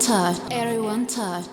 Touch. Area One Touch.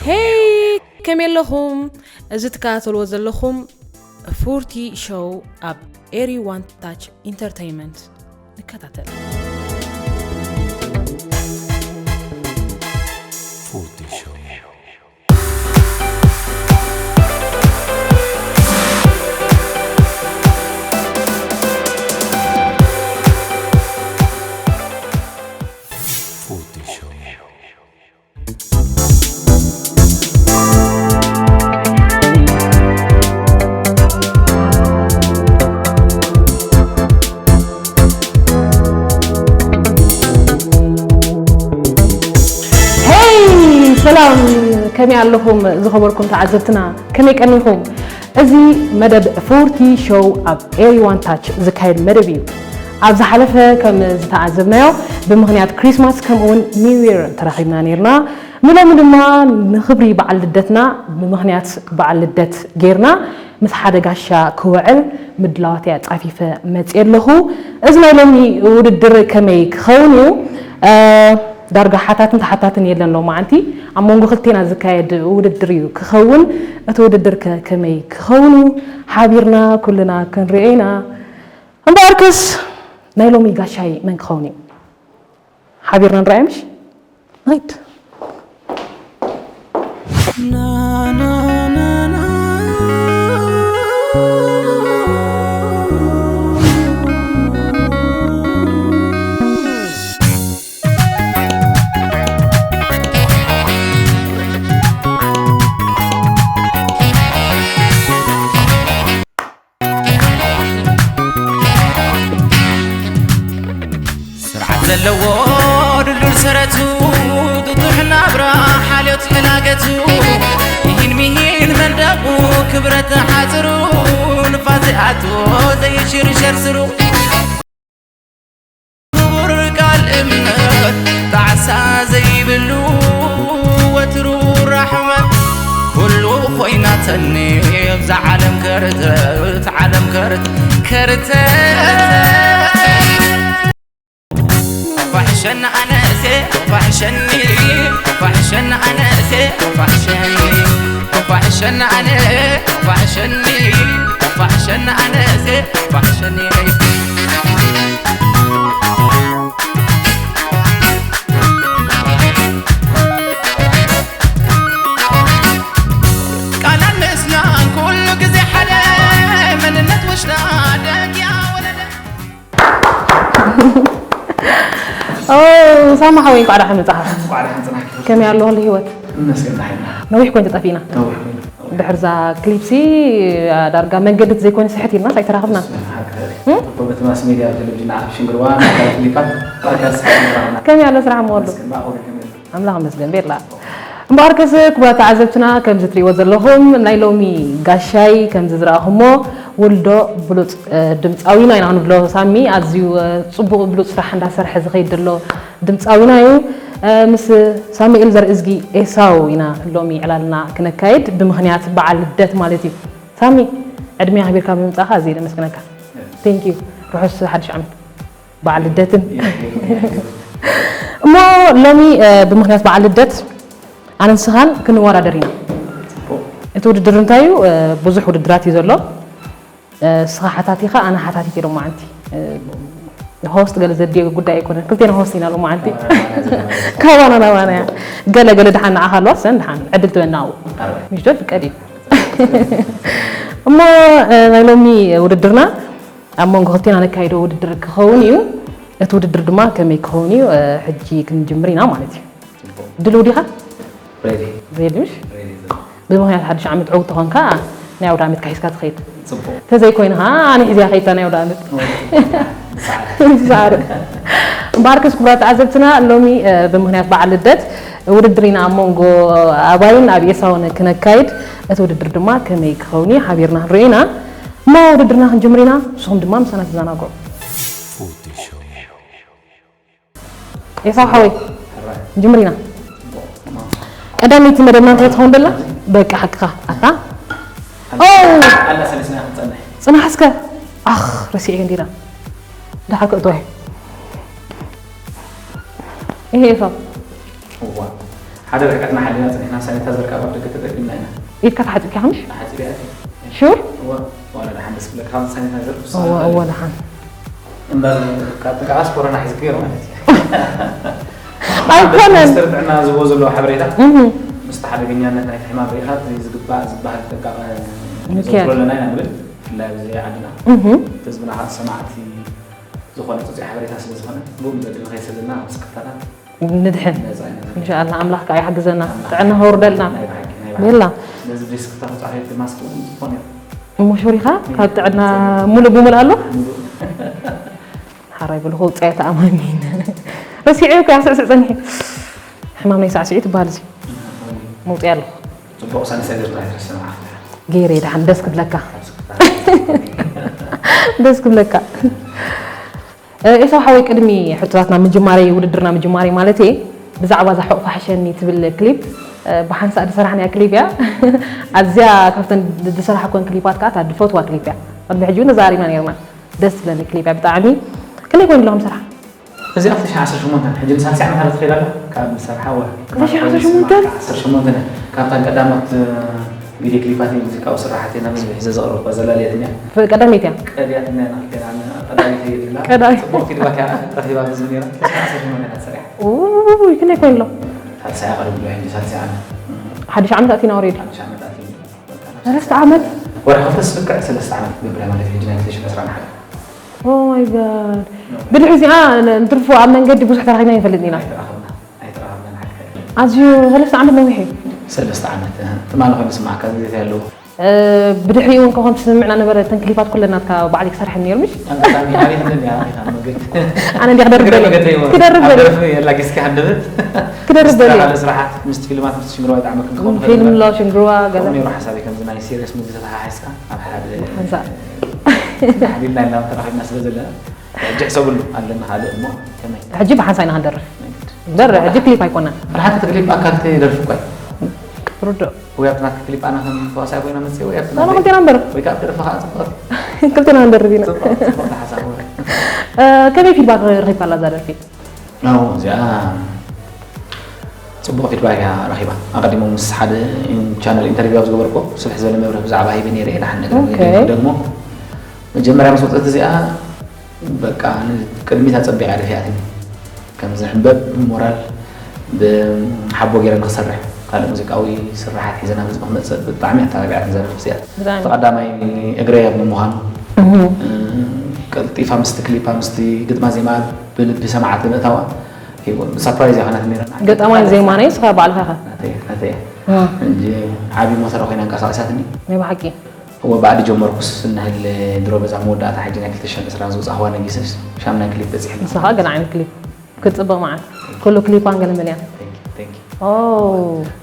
ሄይ፣ ከመይ ኣለኹም? እዚ ትከታተልዎ ዘለኹም ፉርቲ ሾው ኣብ ኤሪ ዋን ታች ኢንተርተይንመንት። ንከታተል። ሄይ ሰላም፣ ከመይ ኣለኹም ዝኸበርኩም ተዓዘብትና? ከመይ ቀኒኹም? እዚ መደብ ፎርቲ ሾው ኣብ ኤሪ ዋን ታች ዝካየድ መደብ እዩ። ኣብ ዝሓለፈ ከም ዝተዓዘብናዮ፣ ብምኽንያት ክሪስማስ ከምኡውን ኒው ይር ተራኺብና ነይርና። ንሎሚ ድማ ንኽብሪ በዓል ልደትና ብምኽንያት በዓል ልደት ጌርና ምስ ሓደ ጋሻ ክውዕል ምድላዋት እያ ጻፊፈ መጽየ ኣለኹ። እዚ ናይ ሎሚ ውድድር ከመይ ክኸውን እዩ? ዳርጋ ሓታትን ተሓታትን የለን ሎማዓንቲ። ኣብ መንጎ ክልቴና ዝካየድ ውድድር እዩ ክኸውን። እቲ ውድድር ከ ከመይ ክኸውን እዩ? ሓቢርና ኩልና ክንሪኦ ኢና። እምበኣርከስ ናይ ሎሚ ጋሻይ መን ክኸውን እዩ? ሓቢርና ንረኣዮ ምሽ? ንኸይድ። ስርዓት ዘለዎ ድልዱል ሰረቱ ጥጡሕ ናብራ ሓልዮት ሕላገቱ ይሂን ሚሂን መንደቑ ክብረት ሓፅሩ ንፋስ ዘይኣትዎ ዘይሽርሸር ስሩ ክቡር ቃል እምነት ጣዕሳ ዘይብሉ ወትሩ ራሕመት ኩሉ ኮይናተኒ ኣብዛ ዓለም ከርተት ዓለም ከርት ከርተት ፋሕሸኒ ኣነሴ ፋሕሸኒ ፋሕሸኒ ኣነሴ ፋሕሸኒ ፋሕሸኒ ኣነ ፋሕሸኒ ፋሕሸኒ ኣነሴ ፋሕሸኒ ቃላት ምስላን ኩሉ ግዜ ሓደ መንነት ውሽጣ ደጊያ ወለደ ኦ ሳማ ሓወይ እንኳዕ ደሓን መጻኻ። እንኳዕ ደሓን ጽናሕኪ። ከመይ ኣሎ ህሊ ህይወት? ይመስገን ደሓን ኢና። ነዊሕ ኮይኑ ተጠፊእና። ነዊሕ ኮይኑ። ድሕርዛ ክሊፕሲ ዳርጋ መንገዲ ዘይኮነ ስሕት ኢልና ኣይተራኽብናን። ሓቂ። በቲ ማስ ሜድያ ቴሌቪዥን ኣብ ሽንግርዋ ክሊፓት ፖድካስት ሰራሕና። ከመይ ኣሎ ስራሕ እሞ ወዱ? ይመስገን። ብኣኹም ከመይ ኣሎ? ኣምላኽ ይመስገን ቤላ። እምበኣርከስ ክቡራት ተዓዘብትና ከምዚ ትሪእዎ ዘለኹም ናይ ሎሚ ጋሻይ ከምዚ ዝረኣኹሞ ውልዶ ብሉፅ ድምፃዊና ኢና ክንብሎ ሳሚ ኣዝዩ ፅቡቕ ብሉፅ ስራሕ እንዳሰርሐ ዝኸይድ ዘሎ ድምፃዊና እዩ። ምስ ሳሙኤል ዘርእዝጊ ኤሳው ኢና ሎሚ ዕላልና ክነካይድ ብምኽንያት በዓል ልደት ማለት እዩ። ሳሚ ዕድሜ ኣኽቢርካ ብምምፃእካ ኣዝየ ነመስግነካ። Thank you። ርሑስ ሓድሽ ዓመት። በዓል ልደትን እሞ ሎሚ ብምኽንያት በዓል ልደት ኣነ ንስኻን ክንወዳደር ኢና። እቲ ውድድር እንታይ እዩ? ብዙሕ ውድድራት እዩ ዘሎ። ንስኻ ሓታቲኻ ኣነ ሓታቲት ኢሎም መዓንቲ ሆስት ገለ ዘድዮ ጉዳይ ኣይኮነን። ክልቴና ሆስት ኢና ሎም መዓንቲ ካባና ናባና እያ። ገለ ገለ ድሓን ንዓኻ ኣለዋ ሰን ድሓን ዕድል ትበና ኣብኡ ምሽ ዶ ፍቀድ እዩ። እሞ ናይ ሎሚ ውድድርና ኣብ መንጎ ክልቴና ነካይዶ ውድድር ክኸውን እዩ። እቲ ውድድር ድማ ከመይ ክኸውን እዩ ሕጂ ክንጅምር ኢና ማለት እዩ። ድልው ዲኻ? ሬዲ ሬዲ ምሽ? ሬዲ ብምኽንያት ሓድሽ ዓመት ዕው ተኾንካ ናይ ኣውደ ዓመትካ ሒዝካ ትኸይድ። ፅቡቅ ተዘይኮይኑ ኸዓ ኣነ ሒዝያ ከይታ ናይ ኣውደ ዓመት። ንሰዓት ሳዕሪ እምበኣርከስ ክቡራት ተዓዘብትና ሎሚ እ፣ ብምኽንያት በዓል ልደት ውድድር ኢና ኣብ መንጎ ኣባይን ኣብ ኤሳውን ክነካይድ። እቲ ውድድር ድማ ከመይ ክኸውን እዩ ሓቢርና ክንሪኦ ኢና። እሞ ውድድርና ክንጅምር ኢና፣ ንስኹም ድማ ምሳና ተዘናግዑ። ኤሳው ሓወይ ጅምር ኢና። ቀዳመይቲ መደብና እንታይ ትኸውን ደላ? በቃ ሓቅኻ ኣታ ኦ ኣላ ሰሊስና ክንፀንሕ ፅናሕ እስከ ኣኽ ረሲዐ እንዲና ድሓር ክእትዋ ይሄ ኤሳው እዋ ሓደ ርሕቀትና ሓሊና ፀኒሕና ሳኒታይዘር ካብ ኣብ ደገ ተጠቂምና ኢና ኢድካ ተሓፂብካ ምሽ ሓፂቢያ ሹር እዋ ዋላ ደሓን ደስ ክብለካ ካብ ሳኒታይዘር እዋ እዋ ደሓን እምበር ካብ ጥቃስ ኮሮና ሒዝክ ገይሩ ማለት እዩ ኣይኮነን ሚኒስትር ጥዕና ዝቦ ዘለዎ ሓበሬታ እህ ምስቲ ሓደገኛነት ናይቲ ሕማም ርኢኻ እቲ ዝግባእ ዝበሃል ጥንቃቐ ምክያድ። ንዘውትሮ ኣለና ኢና ንብል ብፍላይ ኣብዚ ዓድና እህ ህዝብና ከዓ ሰማዕቲ ዝኾነ ፅፁይ ሓበሬታ ስለ ዝኾነ ብኡ መገዲ ንኸይሰደና ኣብ ስክፍታታት ንድሕን ነፃ ኢና ንብል። እንሻኣላ ኣምላኽ ከዓ ይሓግዘና ጥዕና ከውርደልና ናይ ብሓቂ ናይ ብሓቂ ቤላ ስለዚ ብዘይ ስክፍታ ተፃሪፍ ማስክ እውን ዝኾነ እሞ ሾሪኻ ካብ ጥዕና ሙሉእ ብሙሉእ ኣሎ ሓራይ ብልኹ ውፅኣይ ተኣማሚን ረሲዐ እኮ ኣስዕስዕ ፀኒሐ ሕማም ናይ ሳዕስዒ ትበሃል እዚ መውፅኢ ኣለኹ ፅቡቕ ሳኒታይዘር ጥራሕ ትረስዕ መዓልቲ ገይረ ደሓን ደስ ክብለካ ደስ ክብለካ ኤሳው ሓወይ ቅድሚ ሕቶታትና ምጅማረይ ውድድርና ምጅማረይ ማለት እየ ብዛዕባ እዛ ሕቑፋ ሕሸኒ ትብል ክሊፕ ብሓንሳእ ዝሰራሕናያ ክሊፕ እያ ኣዝያ ካብተን ዝሰራሕኮን ክሊፓት ከዓ እታ ዝፈትዋ ክሊፕ እያ ቅድሚ ሕጂ እውን ተዛሪብና ነርና ደስ ትብለኒ ክሊፕ እያ ብጣዕሚ ከመይ ኮይኑ ኣለኹም ስራሕ እዚ ኣብ ተሽዓ ዓሰርተ ሸሞንተ ሕጂ ንሳልሲ ዓመት ኣለ ትኸይድ ኣላ ካብ ሰርሓ ወ ክልተ ሽሕ ዓሰርተ ሸሞንተ? ዓሰርተ ሸሞንተ ካብታ ቀዳሞት ቪድዮ ክሊፓት ሙዚቃዊ ስራሓት ኢና መዝቢ ሒዘ ዘቕረብኳ ዘላለየትኛ ቀዳመይቲ እያ ቀድያትና ኢና ከና ቀዳሚት እየ ትብላ ቀዳሚት። ጽቡቕ ፊድባክ እያ ረኺባ ብዝብ ነራ ክልተ ሽሕ ዓሰርተ ሸሞንተ ኢና ተሰሪሓ ውይ ክንደይ ኮይኑ ኣሎ ሳልሳይ ኣቐሪብሉ ሕጂ ሳልሳይ ዓመት ሓድሽ ዓመት ኣቲና ወሬድ ሓድሽ ዓመት ኣትዩ ሰለስተ ዓመት ወርሒ ክልተ ስብቅዕ ሰለስተ ዓመት ገብረ ማለት ሕጂ ናይ ክልተ ሽሕ ዕስራን ሓደ ኦማይ ጋድ ብድሕሪ እዚኣ ንትርፎ ኣብ መንገዲ ብዙሕ ተራኺብና ይፈልጥ ኢና ኣይተራኸብና ኣይተራኸብናን ሓቂ ኣዝዩ ሰለስተ ዓመት ነዊሕ እዩ ሰለስተ ዓመት ትማሊ ኮይኑ ስማዕካ ግዜ ኣለዎ ብድሕሪኡ እውን ከኾን ትስምዕና ነበረ እተን ክሊፓት ኩለን ናትካ ባዕሊ ክሰርሐን ነይሩ ምሽ ኣጋጣሚ ሓሪፍ ነን እያ ኣሪኻ መገድ ኣነ እንዲ ክደርብ በለ ክደርብ በለ የላ ጊስካ ሃንደበት ክደርብ በለ ካልእ ስራሓት ምስቲ ፊልማት ምስቲ ሽንግርዋ ይጣዕመክን ክኸውን ፊልም ኣሎ ሽንግርዋ ገለ ነይሩ ሓሳብ ከም ናይ ሲሪየስ ሙቪ ተተሓሒዝካ ኣብ ሓደ ሓንሳ ሓሊልና ኢልና ተራኺብና ስለ ዘለና ሕጂ ሕሰብሉ ኣለና ካልእ እሞ ከመይ ሕጂ ብሓንሳ ኢና ክንደርፍ እምበር ሕጂ ክሊፕ ኣይኮነን ብሓንቲ ክሊፕ ኣካል ደርፊ እኳ ርድእ ወይ ኣብቲ ናትካ ክሊፕ ኣና ከም ተዋሳኢ ኮይና መፅእ ወይ ኣብቲ ኣነ ክልቴና ንደርፍ ወይ ከዓ ደርፊ ከዓ ፅቡቅ ክልቴና ንደርፍ ኢና ፅቡቅ ሓሳብ ከመይ ፊድባክ ረኺብካላ እዛ ደርፊ ነው እዚኣ ፅቡቅ ፊድባክ እያ ረኺባ ኣቀዲሞም ምስ ሓደ ቻነል ኢንተርቪው ኣብ ዝገበርኩ ስፍሕ ዝበለ መብርህ ብዛዕባ ሂበ ነይረ ኢላ ሓደ ነገር ኦኬ። ገይሩ ደግሞ መጀመርያ ምስ ወፀት እዚኣ በቃ ንቅድሚት ኣፀቢቃ ደፊኣትኒ ከም ዝሕንበብ ብሞራል ብሓቦ ገይረ ንክሰርሕ ካልእ ሙዚቃዊ ስራሓት ሒዘ ናብ ህዝቢ ክመፅእ ብጣዕሚ ኣተባቢዓትኒ እዛ ደርፊ እዚኣ ብጣዕሚ እቲ ቀዳማይ እግረይ ኣብ ምዃኑ እህ ቀልጢፋ ምስቲ ክሊፓ ምስቲ ግጥማ ዜማ ብልቢ ሰማዕቲ ምእታዋ ሳፕራይዝ እያ ኾናት ነራ ገጣማይ ዜማ ናይ ስኻ ባዕልኻ ኢኻ ናተይ ናተይ እንጂ ዓብዪ ሞተር ኮይና ኣንቀሳቂሳትኒ ናይ ብሓቂ እወ ብኣዲ ጀመርኩስ እናህል ድሮ በዛ መወዳእታ ሕጂ ናይ ክልተ ሽሕን ዕስራን ዝውፃእኽዋ ነጊሰስ ሻምናይ ክሊፕ በፂሕና ንስኻ ግን ዓይነት ክሊፕ ክትፅብቕ መዓት ኩሉ ክሊፓን ገለመልያን Thank you, thank you። ኦ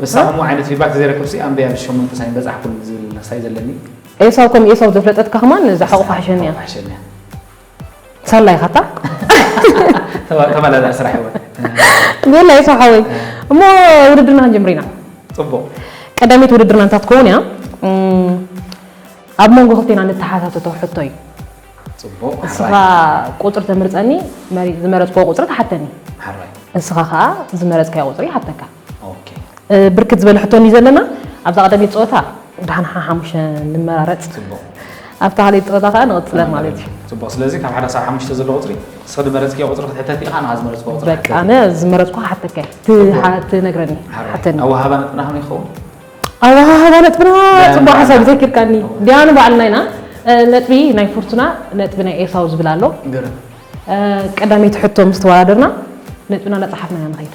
ንሳኹም ዓይነት ፊድባክ ተዘይረክብሲ ኣንበያ ብሸሞንተ ሳይ በፃሕኩም ዝብል ነሳይ ዘለኒ ኤሳው ከም ኤሳው ዘፍለጠትካ ከማን እዛ ሓቑፋ ሕሸኒ እያ ሓሸኒ እያ ሳላ ኢኻ እታ ተባ- ተባላላ ስራሕ ይወ ቤላ ኤሳው ሓወይ እሞ ውድድርና ክንጀምር ኢና ፅቡቅ ቀዳሚት ውድድርና እንታይ ትኸውን እያ እም፣ ኣብ መንጎ ክልቴና ንተሓታተቶ ሕቶ እዩ ፅቡቅ እስኻ ቁፅሪ ተምርፀኒ መሪ- ዝመረፅክዎ ቁፅሪ ትሓተኒ ሓራይ እስኻ ከዓ ዝመረፅካዮ ቁፅሪ ይሓተካ ኦኬ እ፣ ብርክት ዝበለ ሕቶ እንዩ ዘለና ኣብዛ ቀዳሚት ፀወታ ደሓን ሓሙሽተ ንመራረፅ ፅቡቅ ኣብታ ካልኣይቲ ፀወታ ከዓ ንቕፅለን ማለት እዩ ፅቡቅ ስለዚ ካብ ሓደ ክሳብ ሓሙሽተ ዘሎ ቁፅሪ እስኺ ዝመረፅክዮ ቁፅሪ ክትሕተቲ ኢኻ ንኻ ዝመረፅክዎ ቁፅሪ በቃ ኣነ ዝመረፅኩ ክሓተካ እየ ትነግረኒ ሓተኒ ኣወሃባ ነጥብና ከመይ ይኸውን ኣወሃሃባ ነጥብና ያ፣ ፅቡቅ ያ። ሓሳብ ዘኪርካኒ ዲያኑ ባዕልና ኢና እ፣ ነጥቢ ናይ ፉርቱና ነጥቢ ናይ ኤሳው ዝብል ኣሎ ገርም እ፣ ቀዳመይቲ ሕቶ ምስ ተወዳደርና ነጥብና እናፀሓፍና ኢና ንኸይድ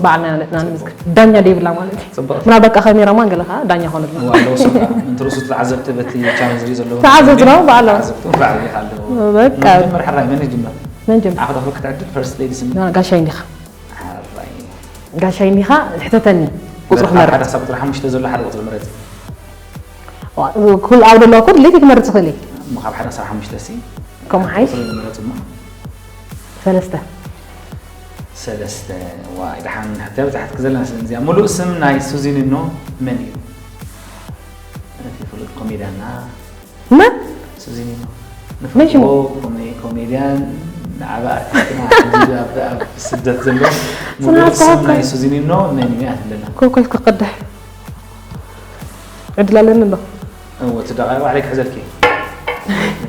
በዓልና ንመዝግብ። ዳኛ ደይብላ ማለት እዩ። ምናልባት ከዓ ካሜራማን ገለ ከዓ ዳኛ ኾነልና። ተዓዘብቲ በቲ ቻነል ዝርኢ ዘለዉ ተዓዘብቲ ነው በዓሎም። ተዓዘብቲ በዓል ይኻ ኣለዎ። በቃ። መጀመር ሕራይ መን ይጅምር? መን ጀምር? ዓኽዳ ክትዕድል ፈርስት ሌዲ ስም። ጋሻይ እንዲኻ። ሕራይ። ጋሻይ እንዲኻ ሕተተኒ። ቁፅሪ ክመርፅ። ሓደ ክሳብ ቁፅሪ ሓሙሽተ ዘሎ ሓደ ቁፅሪ ምረፅ። ኩል ኣብ ደለዋ እኮ ድሌት ክመርፅ ይኽእል እየ። እሞ ካብ ሓደ ክሳብ ሓሙሽተ ሲ? ከምኡ ሓይሽ? ቁፅሪ ምረፅ እሞ። ሰለስተ። ሰለስተ። ዋይ፣ ደሓን ሕቶ በጻሕትኪ ዘላ ስም እዚኣ። ሙሉእ ስም ናይ ሱዚኒኖ መን እዩ? እቲ ፍሉጥ ኮሜድያና መን? ሱዚኒኖ። መን ሽሙ? ንፍልጦ ኮሜ-፣ ኮሜድያን ንዓቢ ኣርቲስትና ሕጂ ኣብ፣ ኣብ ስደት ዘሎ። ሙሉእ ስም ናይ ሱዚኒኖ መን እዩ? ኣትለና። ኮኮስ ክቕድሕ። ዕድል ኣለኒ ኣሎ። እወ፣ እቲ ደቓይቕ ባዕለይ ክሕዘልኪ።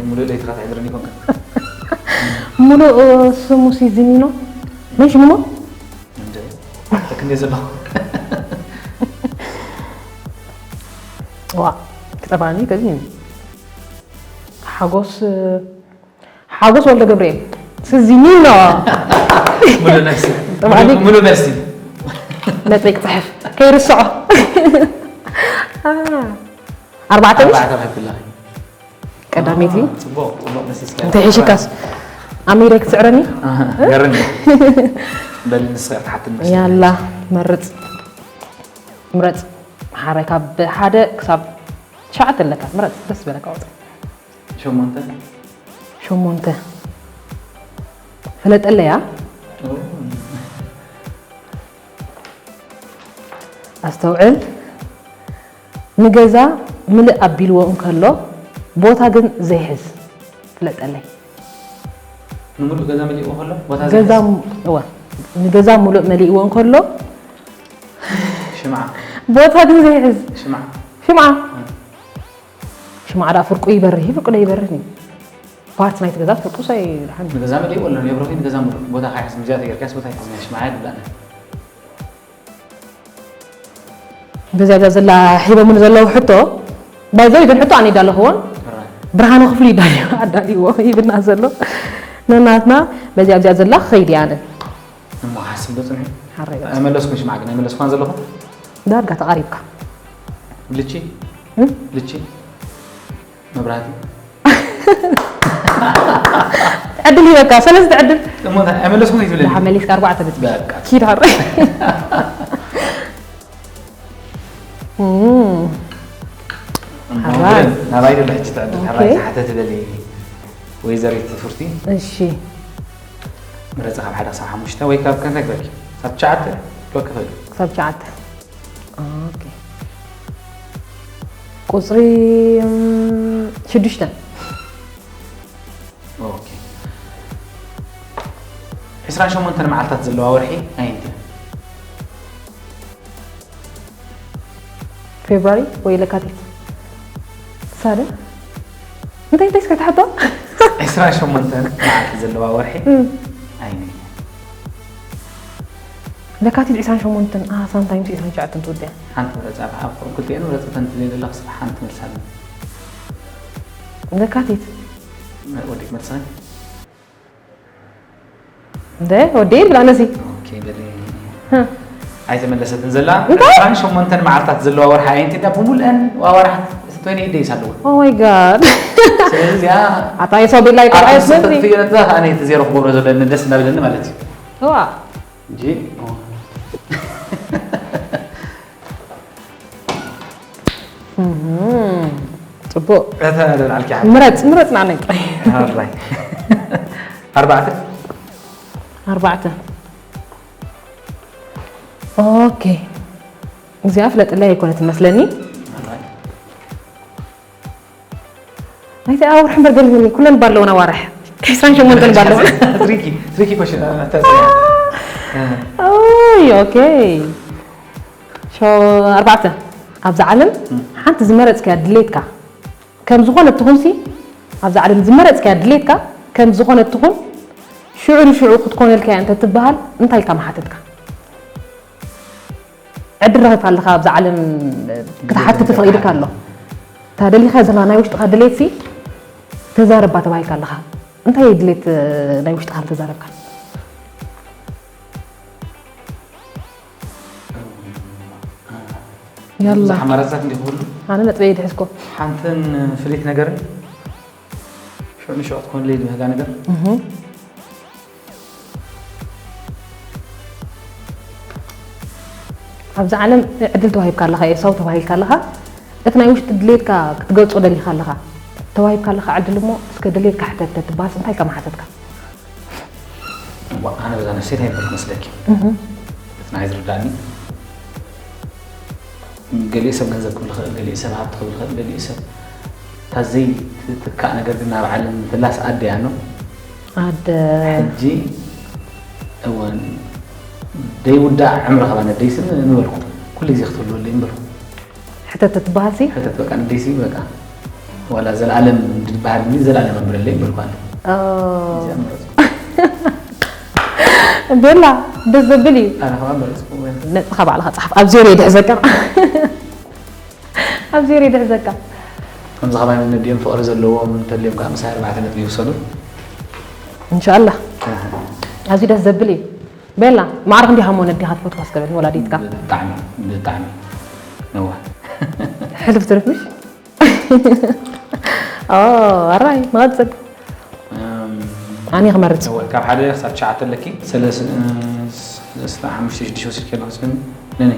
ሙሉእ ለይትኻ ትሕድርኒ ኮንካ። ሙሉእ ስሙ ሲዚኒኖ። መን ሽሙ? እንደ፣ ተክንዴ ዘለኹ። ዋ፣ ክጠፋኒ ከዚ። ሓጎስ፣ ሓጎስ ወልደ ገብርኤል። ሲዚኒኖ። ሙሉእ መልሲ። ጠባዕሊ። ሙሉእ፣ ሙሉእ መልሲ። ነጥበይ ክጽሕፍ። ከይርስዖ። ኣርባዕተ ምሽ? ኣርባዕተ ረኺብላ። ቀዳመይቲ። ኣሃ፣ ጽቡቕ፣ ጽቡቕ መሲስካ። እንታይ ሒሽካስ? ኣሚረ ክትስዕረኒ? ኣሃ፣ ገርኒ። በል ንስኻ ክትሓትኒ መስለኒ። ያላ፣ መርጽ። ምረጽ። ሓራይ ካብ ሓደ ክሳብ ትሽዓተ ኣለካ። ምረጽ፣ ደስ ዝበለካ ቁጽሪ። ሸሞንተ። ሸሞንተ። ፍለጠለያ። ኦ። ኣስተውዕል። ንገዛ ምልእ ኣቢልዎ እንከሎ፣ ቦታ ግን ዘይሕዝ። ፍለጠለይ። ንምሉእ ገዛ መሊእዎ ከሎ፣ ቦታ ገዛ ዘይሕዝ። ም-፣ እወ። ንገዛ ምሉእ መሊእዎ እንከሎ፣ ሽምዓ። ቦታ ግን ዘይሕዝ። ሽምዓ። ሽምዓ። እ። ሽምዓ ደኣ ፍርቁ ይበርህ፣ ፍርቁ ዶ ይበርህ እዩ? ፓርት ናይቲ ገዛ ፍርቁ ሳይ ደሓን። ንገዛ መሊእዎ ኣሎ፣ የብርህ ንገዛ ምሉእ። ቦታ ካይሕዝ፣ ምዚኣ ተገይርካስ ቦታ ይሕዝ፣ ናይ ሽምዓ ይብላዕ። በዚኣ ኣብዛ ዘላ ሒቦምን ዘለዉ ሕቶ፣ ባይዘው ይዘን ሕቶ ኣነ ይዳለኽዎን፣ ሕራይ። ብርሃኑ ክፍሉ ይዳልዮ፣ ኣዳልይዎ ይብልና ዘሎ። ነናትና በዚኣ ኣብዚኣ ዘላ ክኸይድ እየ ኣነ። እሞ ሓስብ ዶ ጽንሒ? ሓራይ በል። ኣይመለስኩን ሽምዓ ግን፣ ኣይመለስኳን ዘለኹ? ዳርጋ ተቓሪብካ። ብልቺ? እም? ብልቺ? መብራህቲ? ዕድል ሂበካ፣ ሰለስተ ዕድል። እሞ እንታይ፣ ኣይመለስኩን እዩ ትብለኒ? ደሓ መሊስካ ኣርባዕተ ነጥቢ። በቃ። ኪድ ሃር። እም። እሞ ሓራይ። ግን ናባይ ደሎ ሕጂ ትዕድል፣ ኦኬ። ሓራይ ዝሓተት በሊ ወይዘሪት ፍርቲ። እሺ። ምረፂ ካብ ሓደ ክሳብ ሓሙሽተ ወይ ካብ ከንታይ ክበልኪ? ካብ ትሽዓተ ዶ ክፈል? ክሳብ ትሽዓተ። ኦኬ። ቁፅሪ፣ እም፣ ሽዱሽተ። ኦኬ። ዕስራን ሸሞንተን መዓልታት ዘለዋ ወርሒ ኣየንቲ እያ? ፌብራሪ ወይ ለካቲት? ሳደ? እንታይ፣ እንታይ እስከ ትሓቶ? ዕስራን ሸሞንተን መዓልቲ ዘለዋ ወርሒ እም። ኣየንቲ እያ? ለካቲት ዕስራን ሸሞንተን፣ ኣሃ፣ ሳምታይምስ ዕስራን ትሽዓተን ትውድያ። ሓንቲ ምረጻ፣ ኣብ፣ ኣብ ክልቲኤን ምረጻ፣ እተን ትደልያ ዘለኻ ስራሕ ሓንቲ መልሳለኒ። ለካቲት። ወዲክ መልሳኒ? እንደ፣ ወዲ ይብላ ነዚ። ኦኬ፣ በሊ። ህ። ኣይተመለሰትን ዘላ። እንታይ? ዕስራን ሸሞንተን መዓልታት ዘለዋ ወርሒ ኣየንቲ እያ? ብሙሉአን ዋዋርሓት ትዌንቲ ኤይት ደይስ ኣለዋ። Oh my God። ስለዚ እዚኣ ኣታ የሰው ቤት ላይ ኣብ ቆርኣየት ሓሙሽተ መዝኒ። ትፍዮ ነጥብታት ኣነ እቲ ዜሮ ክገብሮ ዘለኒ ደስ እንዳበለኒ ማለት እዩ። እዋ። እንጂ፣ እም፣ ጽቡቕ። እተ ደልዓልኪ ሓንቲ። ምረጽ፣ ምረጽ ንዓነይ ጥራይ። ኣራይ። ኣርባዕተ። ኣርባዕተ። ኦኬ። እዚኣ ፍለጥለይ ኣይኮነትን መስለኒ። ኣራይ። ናይቲ ኣዋርሕ እምበር ገሪሙኒ፣ ኩለን ባለውን ኣዋርሕ። ዕስራን ሸሞንተን ባለውን። ትሪኪ፣ ትሪኪ ኮሽን፣ እ፣ ተጽንያ። እ። ኦይ፣ ኦኬ። ሾ-፣ ኣርባዕተ። ኣብዛ ዓለም እም። ሓንቲ ዝመረጽካያ ድሌትካ ከም ዝኾነት ትኹንሲ፣ ኣብዛ ዓለም ዝመረጽካያ ድሌትካ ከም ዝኾነት ትኹን፣ ሽዑ ንሽዑ ክትኮነልካ እያ እንተ ትበሃል፣ እንታይ ኢልካ ምሓተትካ? ዕድል ረኺብካ ኣለኻ፣ ኣብዛ ዓለም ክትሓትት ተፈቒዱካ ኣሎ። እታ ደሊኻያ ዘለኻ ናይ ውሽጥኻ ድሌትሲ ተዛረባ ተባሂልካ ኣለኻ። እንታይ እዩ ድሌት፣ እ፣ ናይ ውሽጥኻ እንተዛረብካ? ያላ። ብዙሕ ኣማራፅታት እንዲህ ክህሉ ኣነ ነጥበይ ይድሕዝኮ። ሓንትን ፍልይቲ ነገርን ሽዑ ንሽዑ ክትኮንለይ ዝብህጋ ነገር ኣብዚ ዓለም ዕድል ተዋሂብካ ኣለኻ፣ ኤሳው ተባሂልካ ኣለኻ። እቲ ናይ ውሽጢ ድሌትካ ክትገልጾ ደሊኻ ኣለኻ። ተዋሂብካ ኣለኻ ዕድል እሞ እስከ ድሌትካ ሕተት ተትበሃስ እንታይ ኢልካ ምሓተትካ? እዋ፣ ኣነ በዛ ነፍሰይ እንታይ ይበልኩ መስለኪ? እቲ ናይ ዝርዳእኒ ገሊኡ ሰብ ገንዘብ ክብል ይኽእል፣ ገሊኡ ሰብ ሃብቲ ክብል ይኽእል፣ ገሊኡ ሰብ እታ ዘይትትካእ ነገር ግን ናብ ዓለም ምፍላስ ኣደ እያ ነው። ኣደ ሕጂ እወን ደይውዳእ ዕምሪ ኸባ ነደይሲ ምበልኩ። ኩሉ ግዜ ክትህልወለይ ምበልኩ። ሕተት ትበሃልሲ ሕተት በቃ ነደይሲ በቃ ዋላ ዘለኣለም ድበሃል ዘለኣለም ኣንብረለይ ምበልኩ። ኣነ ኦ፣ እዚኣ መረፅኩ። ቤላ ደስ ዘብል እዩ። ኣነ ኸባ መረፅኩ። ነጥኻ ባዕልኻ ጸሓፍ። ኣብ ዜሮ ይድሕዘካ። ኣብ ዜሮ ይድሕዘካ። ከምዚ ኸባ ነዲኦም ፍቕሪ ዘለዎም እንተልዮም ከዓ ምሳይ ኣርባዕተ ነጥቢ ይውሰዱ። እንሻላ ኣዝዩ ደስ ዘብል እዩ። ቤላ ማዕረ ክንዲኻ እሞ ነዲኻ ትፈትዋ እስከ በል ወላዲትካ። ብጣዕሚ ብጣዕሚ ነዋ። ሕልፍ ትርፍ ምሽ? ኦ፣ ኣራይ ንቐጽል። እም፣ ኣነ ክመርጽ። እወ፣ ካብ ሓደ ክሳብ ትሽዓተ ኣለኪ። ሰለስ- እ፣ ሰለስተ ሓሙሽተ ሽዱሽተ ወሲድኪ ኣለኹ ስኒ። ነኒ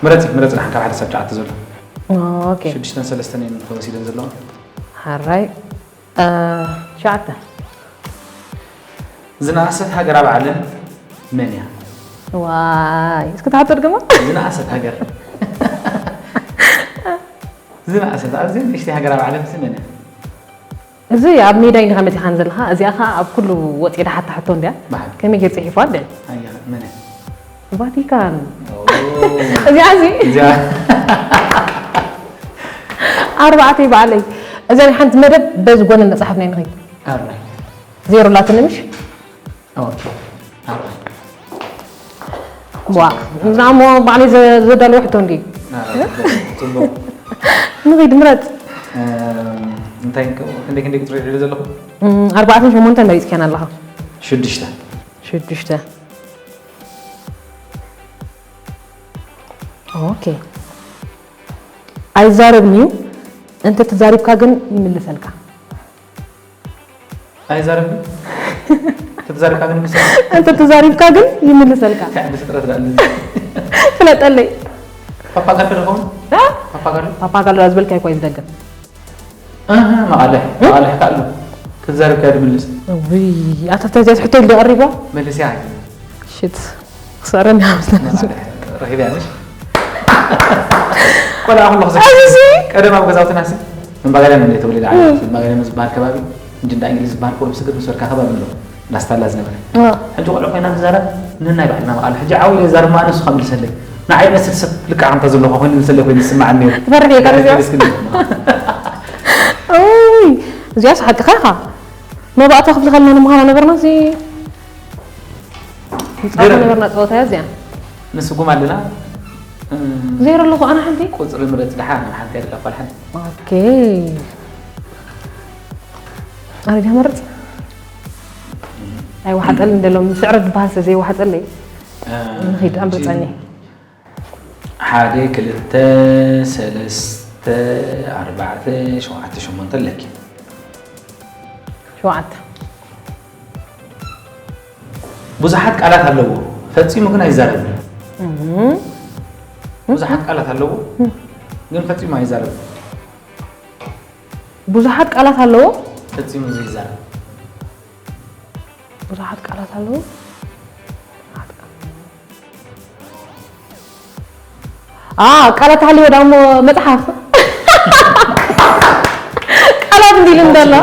ምረፂ ምረፂ ደሓን ካብ ሓደ ክሳብ ትሽዓተ ዘሎ። ኦኬ። ሽዱሽተን ሰለስተን እየን ተወሲደን ዘለዋ። ሓራይ እ፣ ትሽዓተ። ዝነኣሰት ሃገር ኣብ ዓለም መን እያ? ዋይ እስኪ ተሓቶ ድገማ። ዝነኣሰት ሃገር ዝነኣሰት ኣብዚ ንእሽተይ ሃገር ኣብ ዓለም ሲ መን እያ? እዚ ኣብ ሜዳ ኢንዲኻ መፂኻን ዘለኻ፣ እዚኣ ኸዓ ኣብ ኩሉ ወፂ ድሓታ ሕቶ እንድያ። በሓቂ። ከመይ ገይር ፅሒፉ ኣደ? ኣያ መን እያ? ቫቲካን። ኦ፣ እዚኣ እዚ እዚኣ ኣርባዕተ በዓለይ። እዚኣ ናይ ሓንቲ መደብ በዚ ጎኒ መፅሓፍ ናይ ንኸይድ ኣራይ ዜሮ ላትኒ ምሽ? ኦኬ። ኣራይ ዋ እዛ እሞ ባዕለይ ዘ- ዘዳለወ ሕቶ እንዲ ኣራይ ጽቡቅ። ንኸይድ ምረፅ። እም፣ እንታይ ከ- ክንደይ ክንደይ ቁጽሪ ሪኢ ዘለኹ? እም፣ ኣርባዕተን ሸሞንተን መሪፅካን ኣለኻ። ሽዱሽተ። ሽዱሽተ። ኦኬ። ኣይዛረብን እዩ፣ እንተ ተዛሪብካ ግን ይምልሰልካ። ኣይዛረብን። ተዛሪብካ ግን ምስ እንተ ተዛሪብካ ግን ይምልሰልካ። ብፍጥረት ዳኣ ፍለጠለይ። ፓፓጋሎ ዶ ኸውን? እ? ፓፓጋሎ ፓፓጋሎ ዝበልካ ይኳ ይዝደገም። ኣሃ፣ መቓልሕ መቓልሕ ካሉ ክትዛረብ ከያ ድምልስ ውይ ኣታ ተዚያት ሕቶ ኢሉ ቀሪባ። መልስያ ሽት ክሰርኒ ሃምስና ረኺብያ ምሽ ቆልዓ ኩሉ ክዘ ኣዚዚ ቀደም ኣብ ገዛውትና ሲ መባጋልያን እንደ ተወለደ ዓለ መባጋልያን ዝበሃል ከባቢ እንጂ እንዳ እንግሊዝ ዝበሃል ኮሉ ስግር ምስ በልካ ከባቢ ኣሎ እንዳስታላ ዝነበረ ሕጂ ቆልዑ ኮይና ንዛረብ ንናይ ባዕልና መቓሉ ሕጂ ዓው ኢለ ዛርብ መኣ ንሱ ከምልሰለይ ንዓይ መስል ሰብ ልክዕ ከምታ ዘለኹ ኮይኑ ምሰለይ ኮይኑ ዝስማዓኒ ነይሩ ትፈርሕ እየ ቀሪብያ እስክንድር ኡይ እዚኣስ ሓቅኻ ኢኻ መባእታ ክፍሊ ከልና ንምዃና ነበርና እዚ ምፅኣታ ገረብ። ነበርና ፀወታ እያ እዚኣ ንስጉም ኣለና ዜሮ ኣለኹ ኣነ ሓንቲ ቁፅሪ ምረፅ ድሓ ናብ ሓንቲ ያደላ ኳል ሓንቲ ኦኬ ኣነ ድያ መርፅ ኣይወሓጠልን ደሎም ስዕረት ዝበሃል ስለ ዘይወሓጠለይ ንኺድ ኣምርፀኒ ሓደ ክልተ ሰለስተ ኣርባዕተ ሸውዓተ ሸሞንተ ኣለኪ ሸውዓተ ብዙሓት ቃላት ኣለዎ ፈፂሙ ግን ኣይዛረብን ብዙሓት ቃላት ኣለዎ ግን ፈፂሙ ኣይዛረብን ብዙሓት ቃላት ኣለዎ ፈፂሙ ዘይዛረብ ብዙሓት ቃላት ኣለዎ ቃላት ሃልዎ ዳሞ መፅሓፍ ቃላት እንዲሉ እንደሎ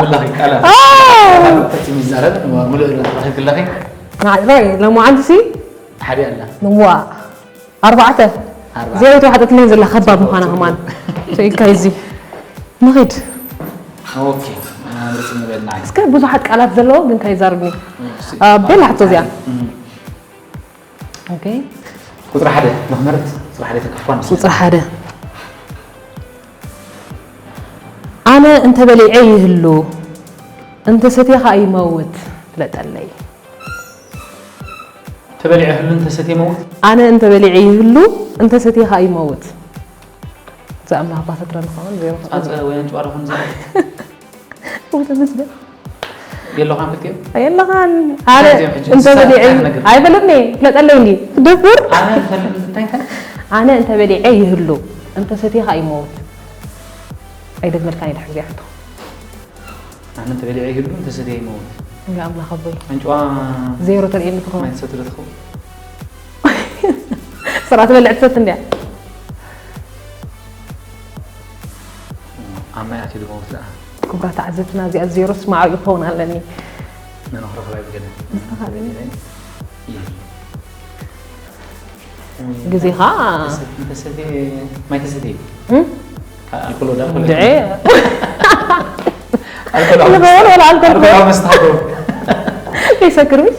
ፈፂሙ ይዛረብ ምሉእ ረኺብክለኺ ሎማዓንቲ ሲ ሓደ ኣላ ንዋ ኣርባዕተ ኣርባዕተ። ዜሮ ተዋሕጠትለይ ዘላ ከባብ ምዃና ከማን ኢልካ እዚ ንኺድ ኦኬ ምርፅ ንበልና እስከ ብዙሓት ቃላት ዘለዎ ግን ከይዛርብኒ ቤላ ሕቶ እዚኣ ኦኬ ቁፅሪ ሓደ ንክመርፅ ቁፅሪ ሓደ ተከፋን ቁፅሪ ሓደ ኣነ እንተበሊዐ ይህሉ እንተሰትየ ከዓ ይመውት ፍለጠለይ ተበሊዐ ህሉ እንተሰትየ መውት ኣነ እንተበሊዐ ይህሉ እንተሰትየ ከዓ ይመውት ኣምላኽ ባሰትረ ንኸውን ዜሮ። ፃፀ ወይ ኣንጭዋ ዶ ኾን ዘ ወይ ተመስገን። የለኻን ክልቲኦም የለኻን። ኣነ እንታይ እዮም ሕጂ? እንተ ንሳ በሊዐ እንታይ ነገር? ኣይፈለጥኒ፣ ፍለጠለይ እንዲ። ደብር። ኣነ ዝፈልጥ እንታይ እንታይ ኣነ እንተ በሊዐ ይህሉ፣ እንተ ሰትየ ኸኣ ይመውት። ኣይደግመልካን እየ ድሕር እዚኣ ሕቶ። ኣነ እንተ በሊዐ ይህሉ፣ እንተ ሰትየ ይመውት። እንዲ ኣምላኽ ኣቦይ። ኣንጭዋ ዜሮ ተርእየኒ ትኸውን። ማይ ትሰቲ ዶ ትኸውን? ስራ ትበልዕ ትሰቲ እንድያ። ኣብ ማይ ኣትዩ ዝመውት ደኣ። ክቡራት ተዓዘብትና፣ እዚኣ ዜሮ ስማዓዊ ክኸውን ኣለኒ። ነንኽረኽባ ይገለ ንስኻ ግን ግዜኻ ተሰቲ ማይ ተሰቲ እም? ኣልኮል ወዳ ድዐ ኣልኮል ንኸውን ወላ ኣልኮል ኣልኮል ክኸውን? መስታሕቶ ከይሰክር ቢስ?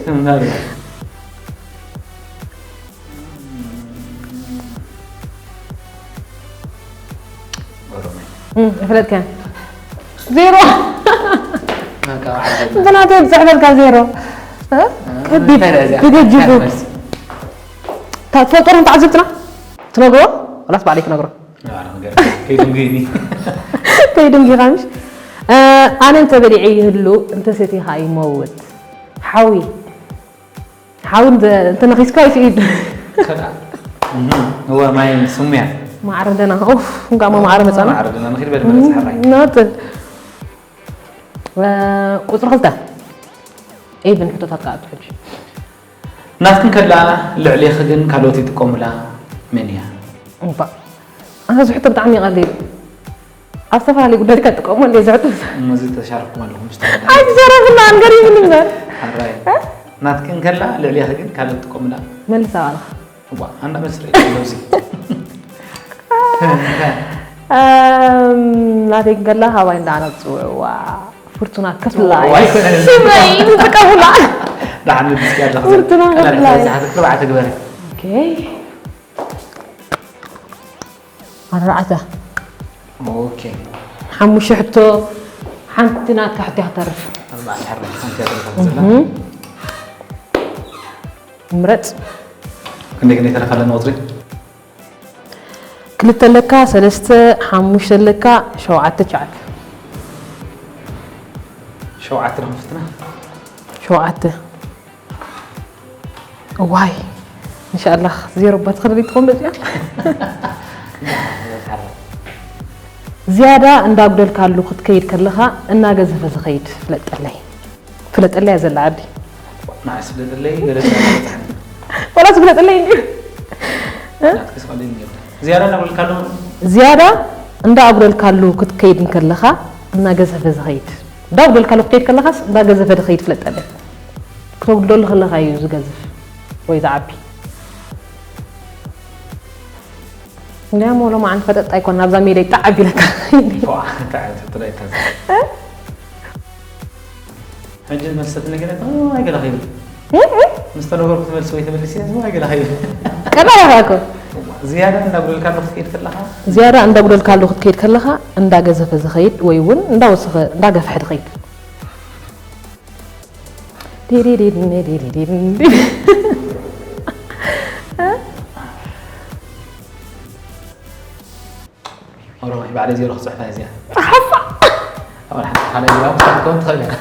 ኦሮማይ እም፣ ይፍለጥካ። ዜሮ። መቃ ዓጀብ ብናተይ ዝፅሕፈልካ ዜሮ። እ? ከቢድ። እንታይ ደኣ እዚኣ? ብገጅፉ። እንታይ መልሲ? እታ ትፈልጦ ዶ ተዓዘብትና? ትነግሮ? ወላስ ባዕለይ ክነግሮ? ኣረ፣ ነገር ከይድንጉይኒ። ከይድንጉይኻ ምሽ? እ፣ ኣነ እንተ በሊዐ ይህሉ፣ እንተ ሰትየ ኸኣ ይመውት። ሓዊ። ሓዊ እንተ-፣ እንተ ነኺስካ ይስኢድ። ከዳ እዋ ማይ ስሙያ ማዕረ ደና። ኡፍ፣ እንኳዕ ማዕረ መጻና። ማዕረ ደና ንኺድ በል መለስ ሓራይ ናጽል። እ፣ ቁጽሪ ክልተ። ኤቨን ሕቶታት ከኣ ሕጂ። ናትክን ከላ ልዕሌኺ ግን ካልኦት ይጥቀሙላ መን እያ? እባ። ኣነ ዝሕቶ ብጣዕሚ ይቐልል። ኣብ ዝተፈላለዩ ጉዳይ ከጥቀሙ እንደ ዝሕቶ። እነዚ ተሻርኩም ኣለኹም ኣይትዘረብና፣ ኣንገር ይብል እምበር። ሓራይ ናትክን ከላ ልዕሌኺ ግን ካልኦት ይጥቀሙላ መልስ ኣባልኻ። እዋ ኣንዳ መስሪ ኣብዚ እም፣ ናተይ ከላ ሃባይ እንዳ ኣና ዝፅውዕዋ ፍርቱና ክፍላይ ዋይ፣ ኮነ። ሽመይ ዝጥቀሙላ። ዳሕን ንድስኪ ኣለኹ ፍርቱና ክፍላይ። ክልተ ግበሪ ኦኬ። ኣርባዕተ። ኦኬ ሓሙሽተ ሕቶ፣ ሓንቲ ናትካ ሕቶ ክትተርፍ። ኣርባዕተ ሓርባዕተ ሓንቲ እያ ተረፈት ዘላ እም። ምረጽ። ክንደይ ክንደይ ተረፋ ኣለና ቁፅሪ ክልተ ኣለካ፣ ሰለስተ፣ ሓሙሽተ ኣለካ፣ ሸውዓተ፣ ትሽዓተ። ሸውዓተ ዶ ክንፍትና ሸውዓተ። ዋይ። እንሻላህ ዜሮ እባ ትኸደለይ ትኾን በዚኣ። ዝያዳ እንዳጉደልካሉ ክትከይድ ከለኻ እናገዘፈ ዝኸይድ ፍለጠለይ። ፍለጠለይ እያ ዘላ ዓዲ። ንዓስ ፍለጠለይ ወላ ዝፍለጠለይ እንዲ። ዝያዳ እናጉደልካሉ ዝያዳ እንዳኣጉደልካሉ ክትከይድ እንከለኻ እናገዘፈ ዝኸይድ። እንዳጉደልካሉ ክትከይድ ከለኻስ እንዳገዘፈ ዝኸይድ ፍለጠለይ። ክተጉድለሉ ከለኻ እዩ ዝገዝፍ ወይ ዝዓቢ። እንዲያም ወሎ መዓንቲ ፈጠጥ ኣይኮን ናብዛ ሜዳ ይጣዕ ኣቢለካ። ሕጂ መልሰት ነገር ኣይገላ ኸይብል ምስ ተነገርኩ ትመልስ ወይ ተመልስ እያ ዝዋ ኣይገላ ኸይብል ቀላል ኢኻ እኮ። ዝያዳ እንዳጉደልካ ኣለኹ ክትከይድ ከለኻ ዝያዳ እንዳጉደልካሉ ክትከይድ ከለኻ እንዳገዘፈ ዝኸይድ ወይ እውን እንዳወሰኸ እንዳገፍሐ ዝኸይድ። ኦሮማይ ባዕለይ ዜሮ ክፅሕፋ እዚኣ ሓፋ ኣባል ሓንቲ ካልኣይ ዜሮ ክትከውን ትኽእል እያ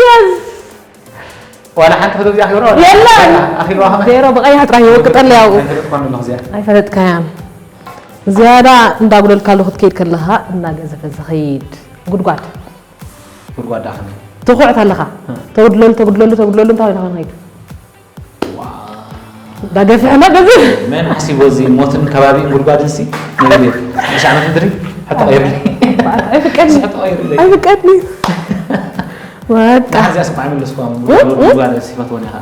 የስ ዋላ ሓንቲ ክተብዚኣ ክብረ የለን ኣኺልዋ ከመ ዜሮ ብቐይሕ ጥራይ ይወቅጠለይ ኣብኡ ኣይፈለጥኳን ኣለኹ እዚኣ ኣይፈለጥካያን። ዝያዳ እንዳጉደልካሉ ክትከይድ ከለኻ እናገዘፈ ዝኸይድ ጉድጓድ ጉድጓዳ ከመ ትኹዕት ኣለኻ። ተጉድለሉ ተጉድለሉ ተጉድለሉ እንታይ ኮይና ከይድ ዳገፍሐ እንዳገዝፍ መን ሓሲቦ እዚ ሞትን ከባቢን ጉድጓድን ሲ ነብየ ሽዓመት ምድሪ ሕቶ ቀይርለይ ኣይፍቀድኒ ሕቶ ቀይርለይ ኣይፍቀድኒ በቃ እዚኣ ስማ ኣይመለስኳ ጉድጓድ ሲፈትወን ኢኻ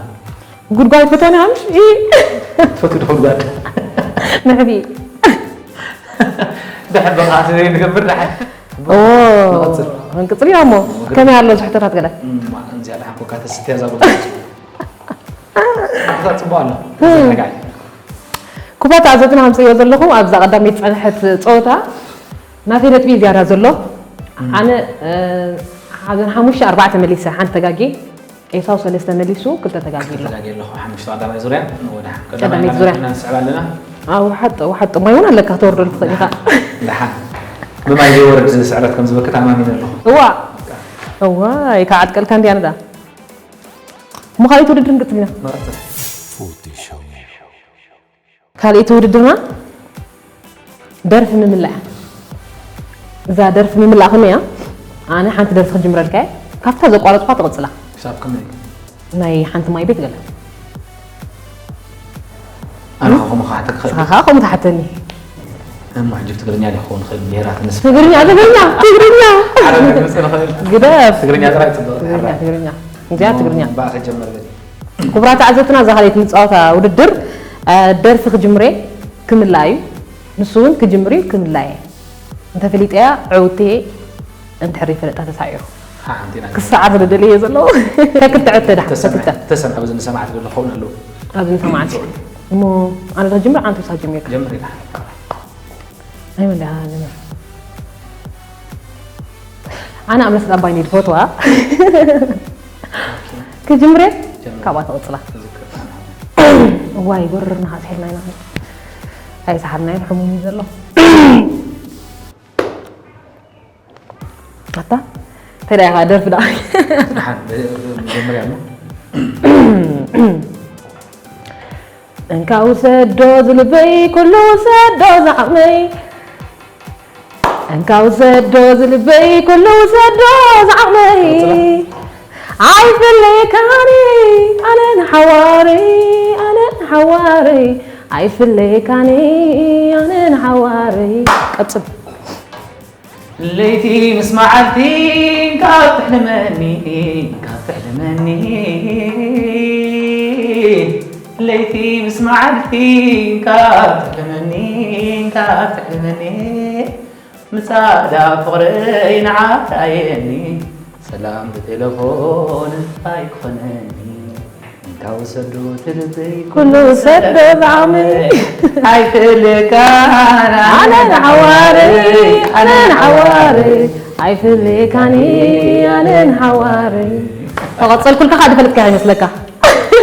ጉድጓድ ፈተና ምሽ ትፈትው ዶ ጉድጓድ ንዕቢ ድሕር በቃ ስለይ ንገብር ድሓር ክንቅፅል ኢና እሞ ከመይ ኣሎ ዝሕተታት ገለ እዚኣ ድሓር ኮካ ተስትያ እዛ ጉድጓድ እዛ ፅቡቅ ኣሎ ዘነጋይ ኩባ ተዓዘብትና ከምፅእዮ ዘለኹም ኣብዛ ቀዳመይቲ ፀንሐት ፀወታ ናተይ ነጥቢ ዝያዳ ዘሎ ኣነ ሓዘን ሓሙሽተ ኣርባዕተ መሊሰ ሓንቲ ተጋጊ ኤሳው ሰለስተ መሊሱ ክልተ ተጋጊ ኣሎ ተጋጊ ኣለኹ ሓሙሽተ ቀዳማይ ዙርያ ወደ ቀዳመይቲ ዙርያ። ንስዕብ ኣለና ኣው ሓጥ ኣው ሓጥ ማይ እውን ኣለካ፣ ተወርደሉ ትኽእል ኢኻ። ደሓን ብማይ ዘይወርድ ስዕረት ከም ዝበክት ኣማሚነ ኣለኹ። እዋ እዋ ይከዓጥቀልካ እንዲያ ንዳ እሞ ካልእ ውድድር ንቅጽል ኢና። ካልኣይቲ ውድድርና ደርፊ ምምላእ። እዛ ደርፊ ምምላእ ከመይ እያ? ኣነ ሓንቲ ደርፊ ክጅምረልካ እየ። ካብታ ዘቋረፅኳ ትቕፅላ። ክሳብ ከመይ? ናይ ሓንቲ ማይ ቤት ገለ። ኣነ ኸ ከምኡ ክሓተካ ክኽእል? ንስኻ ከዓ ከምኡ ትሓተኒ። እሞ ሕጂ ብትግርኛ ዶ ክኸውን ይኽእል? ብሄራት ንስ ትግርኛ፣ ትግርኛ፣ ትግርኛ። ዓረብ ክመፅእ ንኽእል? ግደፍ። ትግርኛ ጥራይ ፅቡቕ። ትግርኛ፣ ትግርኛ። እዚኣ ትግርኛ። እምበኣ ከጀመር በሊ። ክቡራት ተዓዘብትና፣ እዛ ካልኣይቲ ንፃወታ ውድድር፣ እ፣ ደርፊ ክጅምር እየ፣ ክምላእ እዩ። ንሱ እውን ክጅምር እዩ፣ ክምላእ እየ። እንተፈሊጠያ ዕውቴ፣ እንድሕር ይፈለጣ ተሳዒሩ። ሓንቲ ኢና ክሰዓር ስለ ደልየ ዘለኹ። ተክልተ ዕተ ደሓ፣ ተሰምዐ ተክልተ። ተሰምዐ ኣብዚ ንሰማዕቲ ዘሎ ክኸውን ኣለዎ። ኣብዚ ንሰማዕቲ። እሞ ኣነ ዶ ጅምር፣ ኣንተ ውሳ ጀሚርካ። ጀምር ኢኻ። ኣይመን ደኣ ጀምር። ኣነ ኣምለሰት ኣባይ ነይ ድፈትዋ። ክጅምር እየ፣ ጀምር። ካብኣ ትቕጽላ። ተዝክር። እዋይ፣ ጎረርና ኣስሒልና ኢና። ኣይሰሓርናዮን፣ ሕሙም እዩ ዘሎ። ኣታ፣ እንታይ ደኣ ኢኻ ደርፊ ደኣ? ደሓን መጀመርያ እሞ እንካ ውሰዶ ዝልበይ ኩሉ ውሰዶ ዝዓቕመይ። እንካ ውሰዶ ዝልበይ ኩሉ ውሰዶ ዝዓቕመይ። ኣይፍለየካኒ ኣነ ንሓዋረይ፣ ኣነ ንሓዋረይ። ኣይፍለየካኒ ኣነ ንሓዋረይ። ቀጽል። ለይቲ ምስ መዓልቲ ካብ ትሕልመኒ ካብ ትሕልመኒ ለይቲ ምስ መዓልቲ ካብ ትሕልመኒ ካብ ትሕልመኒ ምጻዳ ፍቕረይ ንዓይ ኣየኒ ሰላም ብቴሌፎን እንታይ ክኾነኒ እንካ ውሰዶ ትልበይ ኩሉ ውሰዶ ዝዓቕመይ። ኣይፍለካን ኣነ ንሓዋረይ፣ ኣነ ንሓዋረይ። ኣይፍለካኒ ኣነ ንሓዋረይ። ተቐጸልኩልካ ከዓ ዝፈልጥካ ይመስለካ።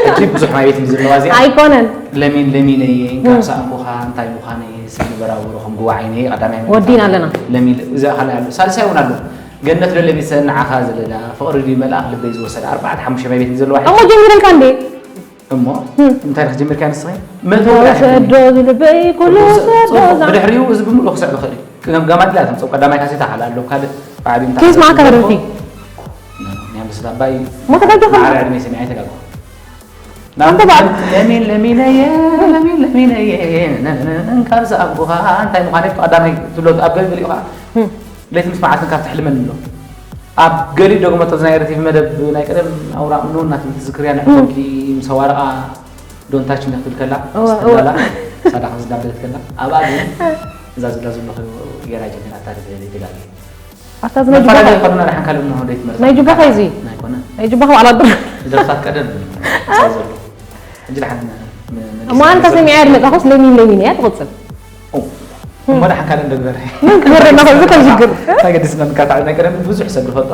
ሕጂ ብዙሕ ማይ ቤት ዘለዋ እዚኣ ኣይኮነን። ለሚን ለሚነየ እንካ ሰኣንኩኻ እንታይ ምዃነየ ስኒ በራብሮ ከም ጉዋ ዓይነየ ቀዳማይ መግቢ ወዲና ኣለና። ለሚን እዚኣ ካልኣይ ኣሎ ሳልሳይ እውን ኣሎ ገነት ዶ ለቢሰ ንዓኻ ዘለላ ፍቕሪ ድዩ መልኣኽ ልበይ ዝወሰደ ኣርባዕተ ሓሙሽተ ማይ ቤት ዘለዋ እሞ ጀሚረልካ እንዴ? እሞ እንታይ ኢልካ ጀሚርካ ንስኺ? መቶ ወሰዶ ዝልበይ ኩሉ ወሰዶ ዛ- ብድሕሪኡ እዚ ብምሉእ ክስዕብ ይኽእል እዩ። ከም ጋማት ኢላ ተምፅእ ቀዳማይ ካሴታ ካልእ ኣሎ ካልእ ብዓብዩ እንታይ ኬስ ማዕከ ኣሎ? ደርፊ። ናይ ኣንበሳ ኣባይ ሞ ተጋገኹ። ማዕረ ዕድመ ሰሚዐ ኣይተጋገኹ። ኣንተ ባዕሉ። ለሚን ለሚነየ ለሚን ለሚነየ እንካብ ዝኣምኩኻ እንታይ ምዃነይ ቀዳማይ ትብሎ ኣብ ገለ ገሊኡ ከዓ ለይቲ ምስ መዓልትን ካብ ትሕልመኒ ኣሎ ኣብ ገሊኡ ደግሞ ቶዚ ናይ ርቲቪ መደብ ናይ ቀደም ኣውራቕ ምንውን እናትብል ትዝክርያ ንዕቆምኪ ምስ ኣዋርቓ ዶንታች እንዳ ክትብል ከላ እወ፣ ምስ እወ። ተላላ ሳዳ ከም ዝዳበለት ከላ ኣብኣ ግን እዛ ዝብላ ዘለኹ ጌራ ጀሚራታ ተጋጊ ኣታ እዚ ናይ ጁባኻ መፈላለይ እዩ። ከሉና ደሓን ካልእ ምንሆ ደይትመርጽ ናይ ጁባኻ እዩ እዚ። ኣይኮነ ናይ ጁባኻ ዋላ ድር ደርፍታት ቀደም እንታይ ዘሎ ሕጂ ደሓን እሞ ኣንታ ሰሚዐ ድመጻኹስ ለሚን ለሚን እያ ትቕጽል። እሞ ደሓን ካልእ እንደግበር ምን ክበረና ከዚ ከም ሽግር ታገድስና ንካታዕ ናይ ቀደም ብዙሕ ሰብ ዝፈልጦ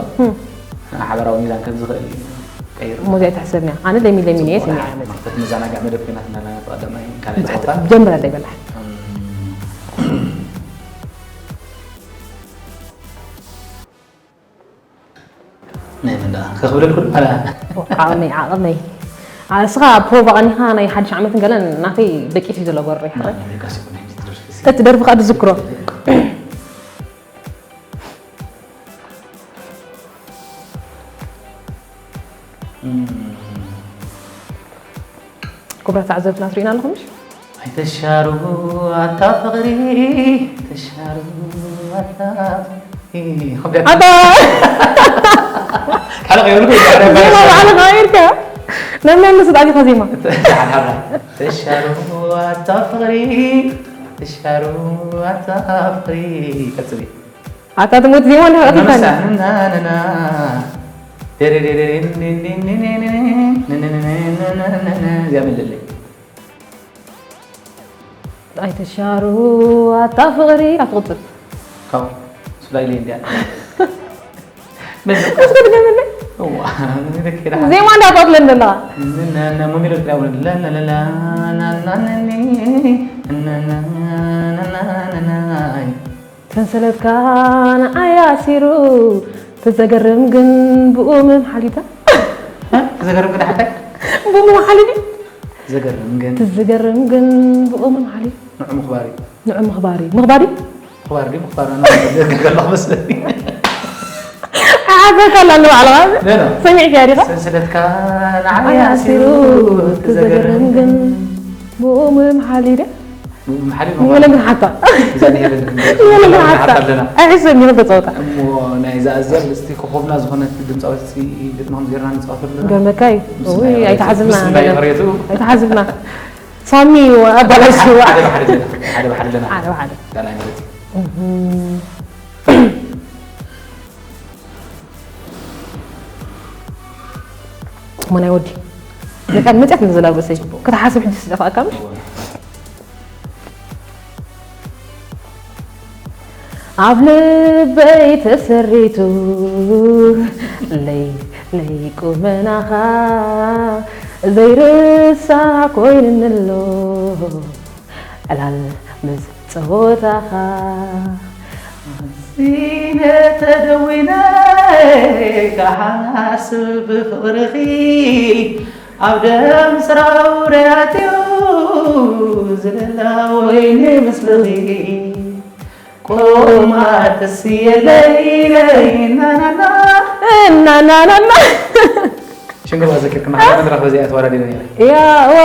ሓበራዊ ሚዛን ከም ዝኽእል ቀይሩ እሞ እዚኣ ትሕሰብኒ ኣነ ለሚን ለሚን እየ ሰሚዐ መጽ መክፈት መዘናግዕ መደብ ኮይና ትናላ ቀዳማይ ካልኣይ ፀወታ ጀምረ ደይበላ ናይ መን ደኣ ከኽብለልኩ ኣላ ዓቕመይ ዓቕመይ እስኻ ፕሮቫ ቀኒኻ ናይ ሓድሽ ዓመትን ገለን ናተይ ደቂሱ እዩ ዘሎ ጎረይ ሓወይ እቲ ደርፊ ከዓ ዝዝክሮ ክቡራት ተዓዘብትና ትሪእና ኣለኹም ምሽ ኣይተሻሩ ኣታ ፍቕሪ ተሻሩ ኣታ ፍቕሪ ኣታ ካልእ ቀይሩ ዜማ ባዕልኻ ኢልካ ነመልስ ጣቢኻ ዜማ ተሻሩ ኣታ ፍቕሪ ተሻሩ ኣታ ፍቕሪ ቀጽሊ ኣታ ትሞት ዜማ እንዳ ነምሳ ቀቲልካኒ ንናንና እዚኣ መለለይ ኣይተሻሩ ኣታ ፍቕሪ ኣትቕፅል ካብ ሱዳይ ለይ እንዲያ እስኪ ድገምለይ እዋ ዜማ እንዳውጣትለን ዘለኻ ሙሚሎ ጥራይ እውን ለለለላ ሰንሰለትካ ንዓይ ኣሲሩ፣ ትዘገርም ግን ብኡ ምምሓሊታ። ትዘገርም ግን ሓታይ? ብኡ ምምሓሊ ድዩ? ዘገርም ግን ትዝገርም ግን ብኡ ምምሓሊ። ንዑ ምኽባር እዩ። ንዑ ምኽባሪ። ምኽባሪ? ምኽባር ድዩ ምኽባር? ኣነ ገለኹ መስለኒ። ዓበካ ኣላ ንባዕልኻ። ኖ፣ ኖ። ሰሚዕካያ ዲኻ? ሰንሰለትካ ንዓይ ኣሲሩ፣ ትዘገርም ግን ብኡ ምምሓሊ ድያ? ብኡ ምምሓሊ። ንበለ ግን ሓታ። እዛ ንሄለን ክንገር። ንበለ ግን ሓታ። ሓታ ኣለና። ኣይሕሰን እዩ ተጻወታ። እሞ ናይ ዝኣዝያ ብልጽቲ ኮኾብና ዝኾነት ድምጻዊት ግጥሚ ከም ጌርና ንጻወተሉ ኣለና። ገርመካ እዩ። ምስ ውይ፣ ናይ ኣይተሓዝልና፣ ምስ ናይ ሄለን። መሬቱ። ኣይተሓዝልና። ሳሚ ኣባላሽዋ። ሓደ ብሓደ ኣለና። ሓደ ብሓደ ኣለና። ሓደ ብሓደ። ካልኣይ መሬት። እህም። እሞ ናይ ወዲ። ነካ መጽያት ንዝላጎሰይ። ጽቡቕ። ክትሓስብ ሕጂ ስጠፋእካ። እወ። ኣብ ልበይ ተሰሪቱ ለይ ለይ ቁመናኻ ዘይርሳዕ ኮይኑኒ ኣሎ ዕላል ምስ ጸወታኻ። ኣዚነ ተደዊነ ክሓስብ ብፍቕርኺ ኣብ ደም ስራውረ ኣትዩ ዝለላ ወይኒ ምስልኺ። ቆማ ተስየለይ ለይ ናናና። ናናናና። ሽንግባ ዘኪርክና ሓደ መድረኽ በዚኣ ተወዳዲረ ነይረ። ያ፣ እዋ።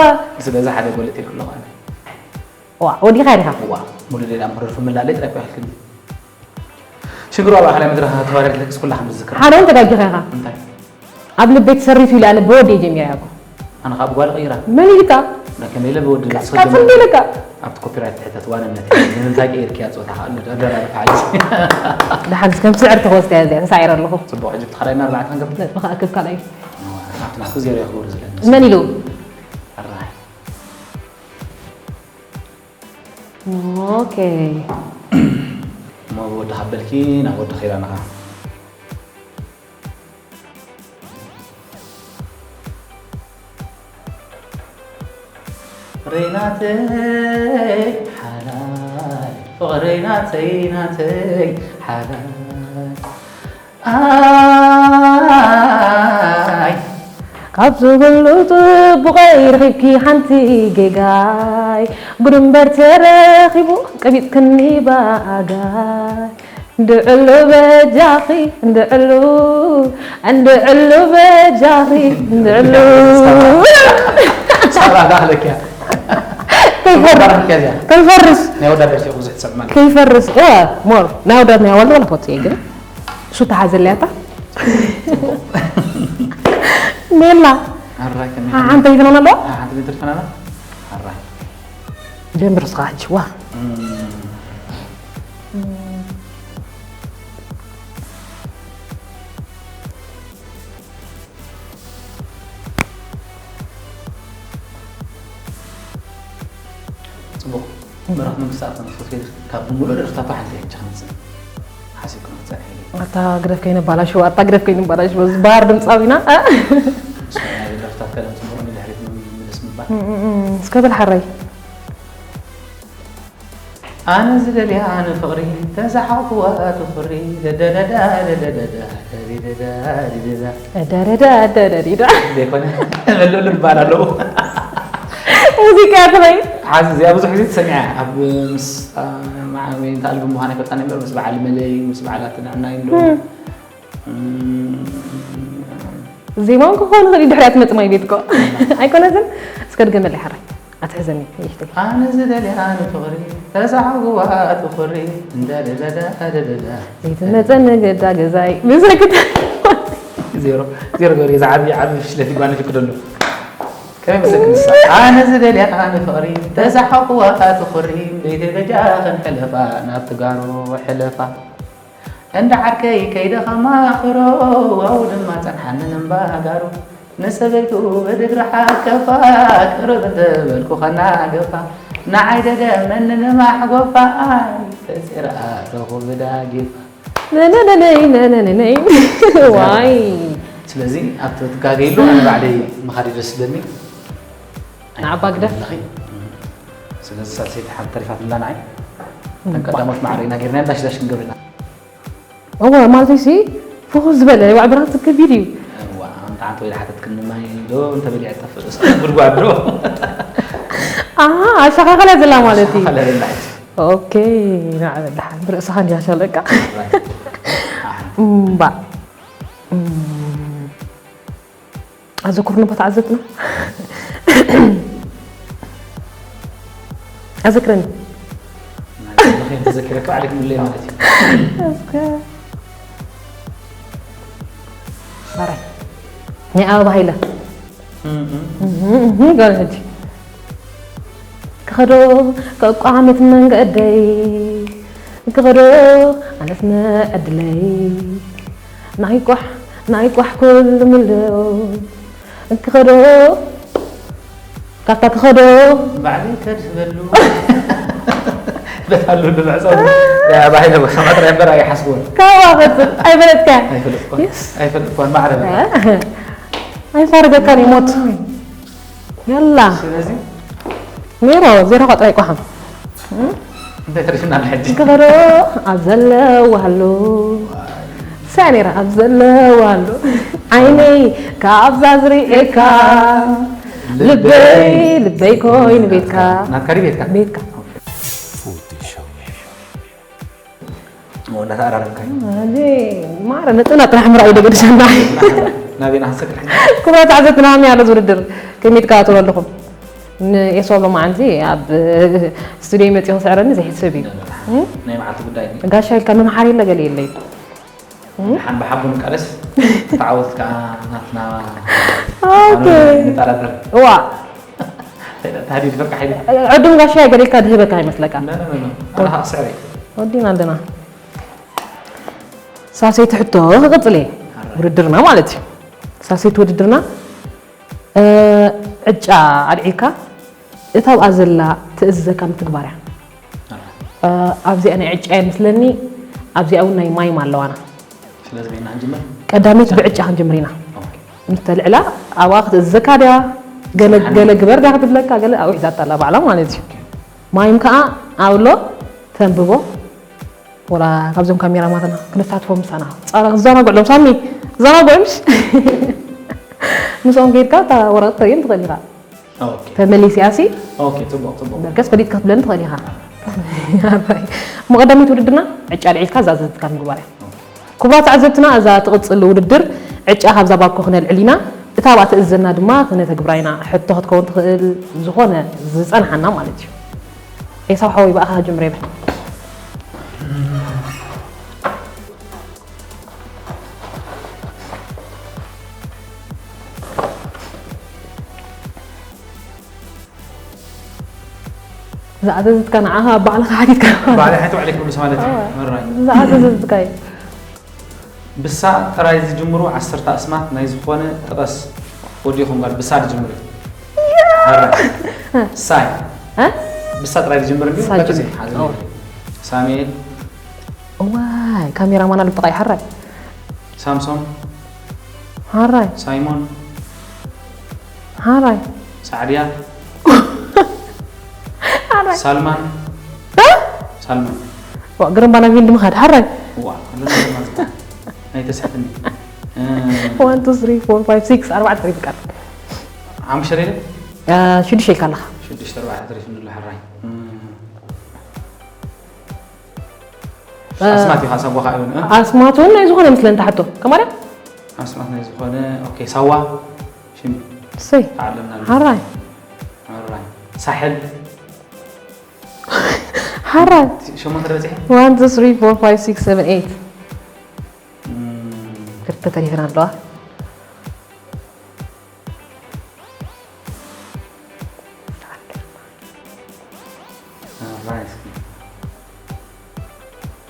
ስለዚ ሓደ ጎልጥ ኢልኩ ኣለኹ ኣነ። ዋ፣ ወዲኻ ዲኻ? ዋ፣ ሙሉ ሌላ ምክርር ፍምላለ ጥራይ እኮ ይሕልክኒ። ሽግሩ ኣብ ኣኽላይ መድረኽ ተዋረድ ለክስ ኩላ ከም ዝዝክር። ሓደ እውን ተጋጊኻ ኢኻ። እንታይ? ኣብ ልበይ ተሰሪቱ ኢለ ኣነ ብወደይ ጀሚረ እኮ። ኣነ ካብ ጓል ቀይራ። መን ኢልካ? ዳ ከመይ ኢለ ብወዲ እስካ ዝሰጀመ? ጽምቢ ኢልካ? ኣብቲ ኮፒራይት ትሕተት ዋንነት እዩ። ንምንታይ ቀይርክያ ጾታኻ? ኣሎ ዶ? ኣደራርፋ ሓጂ። ደሓን ከም ስዕር ተወስደ እዚኣ ተሳዒረ ኣለኹ። ጽቡቕ፣ ሕጂ ብቲ ካልኣይ እና ኣርባዕተ ክንገብር? ብኸ-፣ ክብ ካልኣይ። ኣብቲ ናቱ ዜሮ ይኽብሩ ዝለኒ። መን ኢሉ? ኣራይ። ኦኬ። እሞ ብወድኻ በልኪ ናብ ወዲ ኸይዳ ኣለኻ። ፍቕረይ ናተይ ሓላል፣ ፍቕረይ ናተይ፣ ናተይ ሓላል። ኣይ። ካብዚ ኩሉ ጽቡቐይ ረኺብኪ ሓንቲ ጌጋይ፣ ጉድ እምበር ተረኺቡ ቀቢጽክኒ ብኣጋይ። እንድዕሉ በጃኺ፣ እንድዕሉ፣ እንድዕሉ በጃኺ፣ እንድዕሉ። ሳባ ዳኽለኪያ። ከይፈርስ፣ ባራኽኪያ እዚኣ። ከይፈርስ። ናይ ወዳደር ሸኹ ብዙሕ ትሰምዕ ማለት። ከይፈርስ። እወ፣ ሞር። ናይ ወዳድ ናይ ኣዋልድ ዋላ ትወጽእ እየ ግን። እሱ ተሓዘለያታ። ሜላ። ኣራይ ከመይ ሓ-፣ ሓንቲ ይፈናና ኣለዋ? ሓ-፣ ሓንቲ ሜትር ይፈናና? ኣራይ። ጀምር እስኻ ሕጂ፣ ዋ። እም። ጽቡቕ። በረኽ መንግስትኣብ ተመስገን ካብ ብምሉእ ደርፍታቱ ሓንቲ እያ ከምጽእ ሓሲብኩም ክትጸንሒ ኢለ። ኣታ ግደፍ ከይነባላሽዎ፣ ኣታ ግደፍ ከይነባላሽዎ፣ ዝበሃር ድምጻዊና፣ እ? ምስ ናይ ደርፍታት ቀደም ጽቡቕ ንድሕሪት ምልስ ምባል። እም፣ እም፣ እም። እስከ በል ሓራይ። ኣነ ዝደልያ ንፍቕሪ ተሳሓቕዋ ትኹሪ ደደደዳ ደደደዳ ደሪደዳ ዲደዳ። ደደደዳ ደደዲዳ። ዘይኮነ መለሉ ይበሃል ኣለዎ። ሙዚቃ ትበይ? ሓዚ እዚኣ ብዙሕ ግዜ ትሰሚዓ ኣብ ምስ፣ አ፣ መዓ-፣ ወይ እንተ ኣልበም ምዃን ኣይፈልጣን እምበር ምስ በዓል መለይ፣ ምስ በዓላት ንዕና ይንዶ። እም። እም። ዜማውን ክኸውን ይኽእል እዩ፣ ድሕሪያ ትመጽእ ማይ ቤት እኮ። ኣይኮነትን? እስከ ድገመለይ ሓራይ። ኣትሕዘኒ፣ ይሕተይ። ኣነ ዝደልያ ንፍቕሪ፣ ተሳሓቕዋ ትኹሪ፣ እንደ ደደዳ ደደዳ። ዘይትመጸኒ ግዳ ገዛይ፣ ብሰክት። ዜሮ፣ ዜሮ ገይሩ፣ እዚ ዓቢ፣ ዓቢ ፍሽለት ይባል ይፍቅደሉ። ከመይ መሰለክ ንሳ? ኣነ ዝደልያ ንፍቕሪ፣ ተሳሓቕዋ ትኹሪ፣ ዘይትበጃኽን ሕለፋ፣ ናብ ትጋሩ ሕለፋ። እንዳ ዓርከይ ከይደ ከማኽሮ፣ ዋው ድማ ጸንሓኒ እምባጋሩ። ንሰበይቱ ብድግሪ ሓከፋ፣ ቅርብ እንተበልኩ ከናገፋ። ንዓይ ደገመኒ ንማሕጎፋ፣ ኣይ ተጺረ ኣረኹ ብዳጌፋ። ነነነነይ፣ ነነነነይ። ዋይ። ስለዚ ኣብቲ ትጋገይሉ ኣነ ባዕለይ ምኻድ እዩ ደስ ዝብለኒ። ንዓባ ግደፍ። ኣለኺ? ስለዚ ሳልሰይቲ ሓንቲ ተሪፋትና ንዓይ። እተን ቀዳሞት ማዕረ ኢና ጌርና ዳሽ ዳሽ ክንገብር ኢና። እወ ማለት ሲ ፍኹስ ዝበለ ዋዕ ብራት ከቢድ እዩ። እዋ፣ ኣንተ ሓንቲ ወይ ሓተትክኒ ማይ ዶ እንተ በሊዐ ጠፍእ እስካ ጉድጓድ ዶ? ኣሃ ኣሻኻኸለ ዘላ ማለት እዩ። ኣሻኻኸለ ዘላ። ኦኬ ንዓ በል ደሓን ብርእስኻ እንዲያ ሸለቃ። እምባ እም፣ ኣዘኩርኒ ቦታ ዓዘትና ኣዘክረኒ። ተዘኪረካ ባዕልክ ምለይ ማለት እዩ። እስከ ባራይ ናይ ኣበባ ሃይለ እም፣ እም። እህ፣ እህ፣ ጓል ሕጂ ክኸዶ ከቋመት መንገደይ ክኸዶ ኣነስ ንዕድለይ ናይ ቋሕ ናይ ቋሕ ኩሉ ምልው ክኸዶ ካብታ ክኸዶ ባዕለይ ከድህበሉ በታሉ ንመዕፀው ባሂለ ሰማዕት ነበር ኣይሓስብዎን ካብኣ ቐፅል ኣይፈለጥካ ኣይፈልጥኳን የስ ኣይፈልጥኳን ማዕረ በታ ኣይፋርገካን ይሞት የላ ስለዚ ኔሮ ዜሮ ቋጥራይ ቋሓም እንታይ ተሪፍና ኣሎ ሕጂ ክኸዶ ኣብ ዘለዋሉ ሳኔራ ኣብ ዘለዋሉ ዓይነይ ካብዛ ዝርእየካ ልበይ ልበይ ኮይኑ ቤትካ ናትካ ድዩ ቤትካ ቤትካ እንዳተኣራረምካ እዩ ማረ ነጥብና ጥራሕ ምርኣይ ደገድሻና ናበይና ክንሰግር ክብረት ዓዘትና ከመይ ኣሎ ዝውድድር ከመይ ትከታተሉ ኣለኹም ንኤስዋ ሎማዓንቲ ኣብ ስቱዲዮ መፂኡ ክስዕረኒ ዘሕስብ እዩ ናይ መዓልቲ ጉዳይ እዩ ጋሻ ኢልካ መምሓሪ የለ ገለ የለይ ሓን ብሓቡ ንቃለስ ተዓወት ከዓ ናትና ኦኬ ንጠራጠር እዋ ታዲድ በቃ ሓይሊ ዕዱም ጋሻ ገለ ኢልካ ድህበካ ይመስለካ ኣላኻ ክስዕረ ወዲና ኣለና ሳሰይቲ ሕቶ ክቕፅል እየ ውድድርና ማለት እዩ ሳሰይቲ ውድድርና እ፣ ዕጫ ኣልዒልካ እታ ኣብኣ ዘላ ትእዝዘካ ምትግባር እያ እ፣ ኣብዚኣ ናይ ዕጫ እየ ምስለኒ ኣብዚኣ እውን ናይ ማይም ኣለዋና ስለዚ በይና ክንጅምር ቀዳመይቲ ብዕጫ ክንጅምር ኢና ምስ ተልዕላ ኣብኣ ክትእዝዘካ ድያ ገለ ገለ ግበር ድያ ክትብለካ ገለ ኣብኡ ሒዛታ ኣላ ባዕላ ማለት እዩ ማይም ከዓ ኣብሎ ተንብቦ ወላ ካብዞም ካሜራማትና ክንሳትፎ ምሳና ፃራ ክዘናግዕሎም ሳሚ ክዘናግዑ ምሽ ምስኦም ከይድካ እታ ወረቐት ተርእዮም ትኽእል ኢኻ ኦኬ ተመሊስያ ሲ ኦኬ ጽቡቅ ጽቡቅ በርከስ ፈሊጥካ ክትብለኒ ትኽእል ኢኻ መቐዳሚት ውድድርና ዕጫ ልዒልካ ዛዘዝካ ምግባር እያ ክቡራት ተዓዘብትና እዛ ትቕፅል ውድድር ዕጫ ካብዛ ባኮ ክነልዕል ኢና እታ ኣብኣ ትእዘና ድማ ክነተግብራ ኢና ሕቶ ክትከውን ትኽእል ዝኾነ ዝፀንሓና ማለት እዩ ኤሳው ሓወይ ብኣኻ ክጅምር ይብል ዝኣዘዝትካ ንዓኻ ባዕልኻ ሓቲትካ ባዕለይ ሓንቲ ባዕለይ ክምልስ ማለት እዩ መራይ ዝኣዘዝትካ እዩ ብሳ ጥራይ ዝጅምሩ ዓሰርተ ኣስማት ናይ ዝኾነ ጥቀስ ወዲኹም ጋር ብሳ ዝጅምሩ ሳይ ብሳ ጥራይ ዝጅምር እንዲ ሳጅን ሳሙኤል እዋይ ካሜራ ማን ኣሎ ጥቃይ ሓራይ ሳምሶን ሓራይ ሳይሞን ሓራይ ሳዕድያ ሓራይ ሳልማን ሳልማን ግርምባ ናብ ሂንዲ ምኻድ ሓራይ ዋ ኣለና ሳልማን ዝበሃል ናይ ተስሕትኒ one two three four five six ኣርባዕተ ትሪፍ ቃል ሓሙሽተ ሬለ ሽዱሽተ ኢልካ ኣለኻ ሽዱሽተ ኣርባዕተ ትሪፍ ንሎ ሓራይ ኣስማት ኢኻ ሳጓኻ ይብን ኣስማት እውን ናይ ዝኾነ ምስለ እንተሓቶ ከማርያ ኣስማት ናይ ዝኾነ ኦኬ ሳዋ ሽም እሰይ ተዓለምና ሓራይ ሓራይ ሳሕል ሓራይ ሸሞንተ በፂሐ one two three four five six seven eight ክልተ ተሪፈን ኣለዋ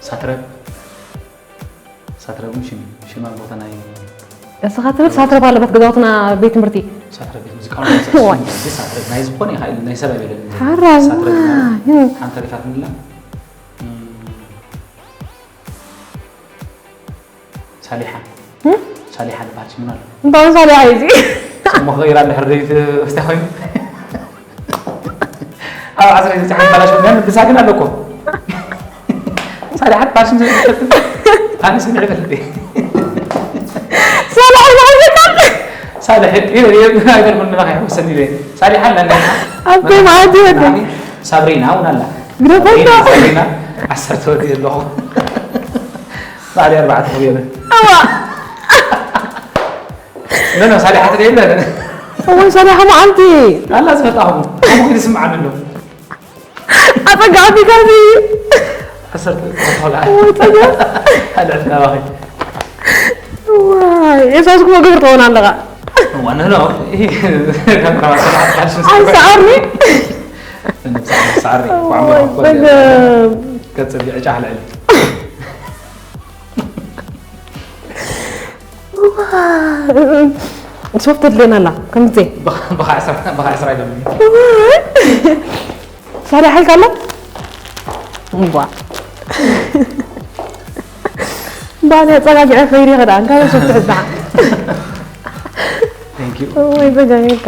ሳትረብ ሳትረብ ሽም ሽማ ቦታ ናይ እስኻ ትብል ሳትረብ ኣለበት ገዛውትና ቤት ትምህርቲ ሳትረብ ቤት ሙዚቃ ሳትረብ ናይ ዝኾነ ይኽእል ናይ ሰብ ኣይበለን ሓራይ ሓንቲ ሪፋት ምላ ሳሊሓ ሳሊሓ ዝበሃል ሽም ኣሎ እንታይ ሳሊሓ እዩ እዚ እሞ ክቕይራ እንድሕር ደይት እስታ ኮይኑ ኣብ ዓስራ ጊዜ ጸሓይ ይበላሽ፣ ግን ብሳ ግን ኣለኮ። ሳሊሓት ፋሽን ዝፈልጥ፣ ኣነ ስሚዕ ይፈልጥ። ሳሊሓት ዝፈልጥ። ሳሊሓት፣ ይበል፣ ይበል፣ ኣይገርም፣ ንባኻ ይወሰን፣ ይበል። ሳሊሓ ኣለና። ኣበይ ማለት ይበል። ናኒ፣ ሳብሪና እውን ኣላ። ግደፈና። ሳብሪና፣ ዓሰርተ ወዲ ኣለኹ። ባዕለይ ኣርባዕተ ክብየበ። ኣዋ። ኖ፣ ኖ፣ ሳሊሓት ደይ፣ ኖ፣ ኖ። እወ፣ ሳሊሓ መዓልቲ። ኣላ ዝፈጣኹም። ከምኡ ግን ይስምዓኒ ኣሎ። ኣጸጋሚ ከዚ። ዓሰርተ ቆልዓ። ወይ ጸገም። ሓደ ዕድና ባኺ። ዋይ፣ የሱስ ክሞ ግብር ትኸውን ኣለኻ። ዋና ነው። ይሄ ከም ተማሰራ ሓሽ ምስ ኣይ፣ ሰዓርኒ። ሰዓሪ። ወይ ጸገም። ቀጽል፣ ዕጫ ልዕል። ሶፍት ትድልየና ኣላ፣ ከምዚ። ብኻ-፣ ብኻ ዕስራ፣ ብኻ ዕስራ ኣይደልን። ሳሪ ሓልካ ኣሎ? እምቧ። እምቧ፣ እኔ ኣጸጋጊዐ ከይደ ይኸዳ፣ እንታይ ሶፍት ትሕዝ ደሓን? Thank you። ወይ ዘጋጊርካ።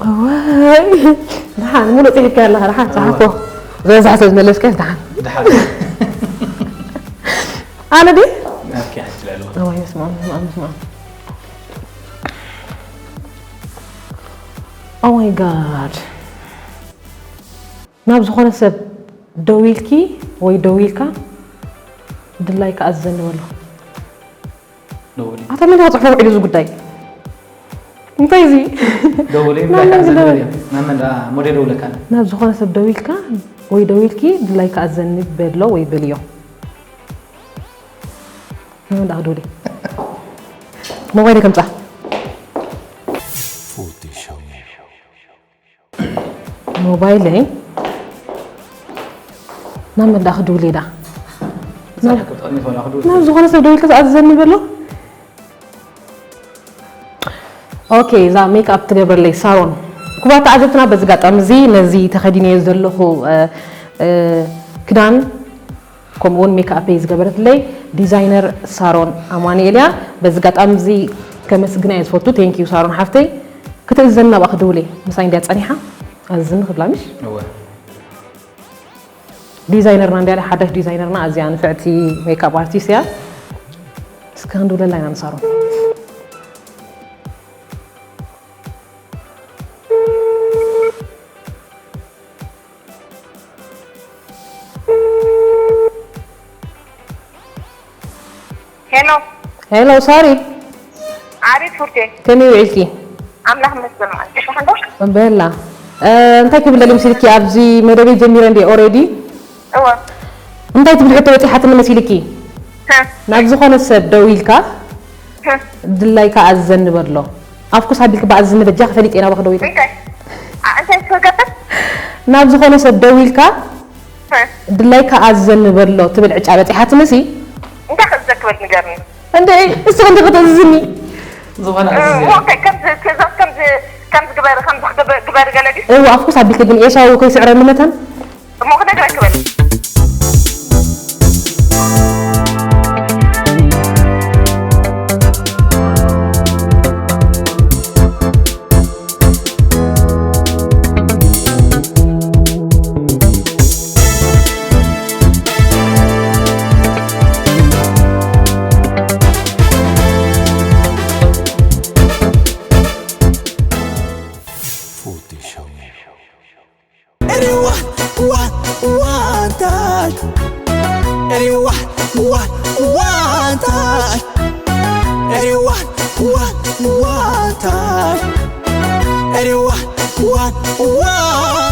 እዋይ፣ ደሓን፣ ሙሉእ ጽሒፍካ ኣለኻ፣ ደሓን፣ ጸሓፎ። ዝበዝሕ ስለ ዝመለስካ፣ ደሓን። ደሓን። ኣነ ድየ? ኦኬ፣ ሕጂ ልዕሊ። እዋይ፣ በስመ ኣብ፣ በስመ ኣብ፣ በስመ ኣብ። Oh my God። ናብ ዝኾነ ሰብ ደዊልኪ ወይ ደዊልካ ድላይካ ኣዘኒ በሎ። ደውሊ። ኣታ መን ክጽሕፎ ውዒሉ እዚ ጉዳይ? እንታይ እዚ? ደውሊ፣ ናብ መን ድላይካ ኣዘኒ ዝደውል? በልዮ። ናብ መን ደኣ ሞዴል ደውለካ? ናብ ዝኾነ ሰብ ደዊልካ ወይ ደዊልኪ ድላይካ ኣዘኒ በሎ ወይ በልዮ። ናብ መን ደኣ ክድውል እየ? ሞባይለይ ከምጻ። ፎቶ ሾው። ሞባይለይ ናብ መን ደኣ ክድውል እየ ደኣ? ሳልሕ ክብጠኒ ይኽእል፣ ክድውል ናብ ዝኾነ ሰብ ደዊልካ ዝኣዝዘኒ በሎ። ኦኬ፣ እዛ ሜክኣፕ ትገብረለይ ሳሮን። ክቡራት ተዓዘብትና፣ በዚ ኣጋጣሚ እዚ ነዚ ተኸዲነዮ ዘለኹ፣ እ፣ እ፣ ክዳን ከምኡውን ሜክኣፐይ ዝገበረትለይ ዲዛይነር ሳሮን ኣማኑኤል እያ። በዚ ኣጋጣሚ እዚ ከመስግና እየ ዝፈቱ። ቴንክ ዩ ሳሮን ሓፍተይ። ክትእዘኒ ናብኣ ክድውል እየ። ምሳይ እንድያ ጸኒሓ። ኣዝኒ ክብላ ምሽ? እወ። ዲዛይነርና እንድያ፣ ሓዳሽ ዲዛይነርና፣ ኣዝያ ንፍዕቲ ሜክኣፕ ኣርቲስት እያ። እስከ ክንድውለላ ኢና ንሳሮን። ሄሎ። ሄሎ፣ ሳሪ። ኣቤት ፉርቴ። ከመይ ውዒልኪ? ኣምላኽ ይመስገን፣ መዓልቲ ደሓን ዶ? በላ። እ፣ እንታይ ክብል ደልየ መሲልኪ? ኣብዚ መደበይ ጀሚረ እንድየ ኦሬዲ። እወ። እንታይ ትብል ሕቶ በጺሓትኒ መሲልኪ? ሀ። ናብ ዝኾነ ሰብ ደው ኢልካ ሀ። ድላይካ ኣዘኒ በሎ። ኣፍኩስ ኣቢልኪ ብኣዝኒ በጃኺ ፈሊጠ ኢና ባኽ ደው ኢለ። እንታይ? ኣ፣ እንታይ ክገብር? ናብ ዝኾነ ሰብ ደው ኢልካ ሀ። ድላይካ ኣዘኒ በሎ ትብል ዕጫ በጺሓትኒ ሲ። እንታይ ክዘክበል ንገርኒ? እንደ እስኺ እንደ ክትእዝዝኒ። ዝኾነ እ፣ ኣዝኒ። ኦኬ፣ ከምዚ ትእዛዝ ከምዚ፣ ከምዚ ግበር፣ ከምዚ ግበር፣ ግበር ገለ ድዩ? እወ፣ ኣፍኩስ ኣቢልኪ ግን ኤሳው ከይስዕረኒ መታን። እሞ ክነግረኪ በል። Anyone, one, one time. Anyone, one, one time. Anyone, one, one time. Anyone, one, one.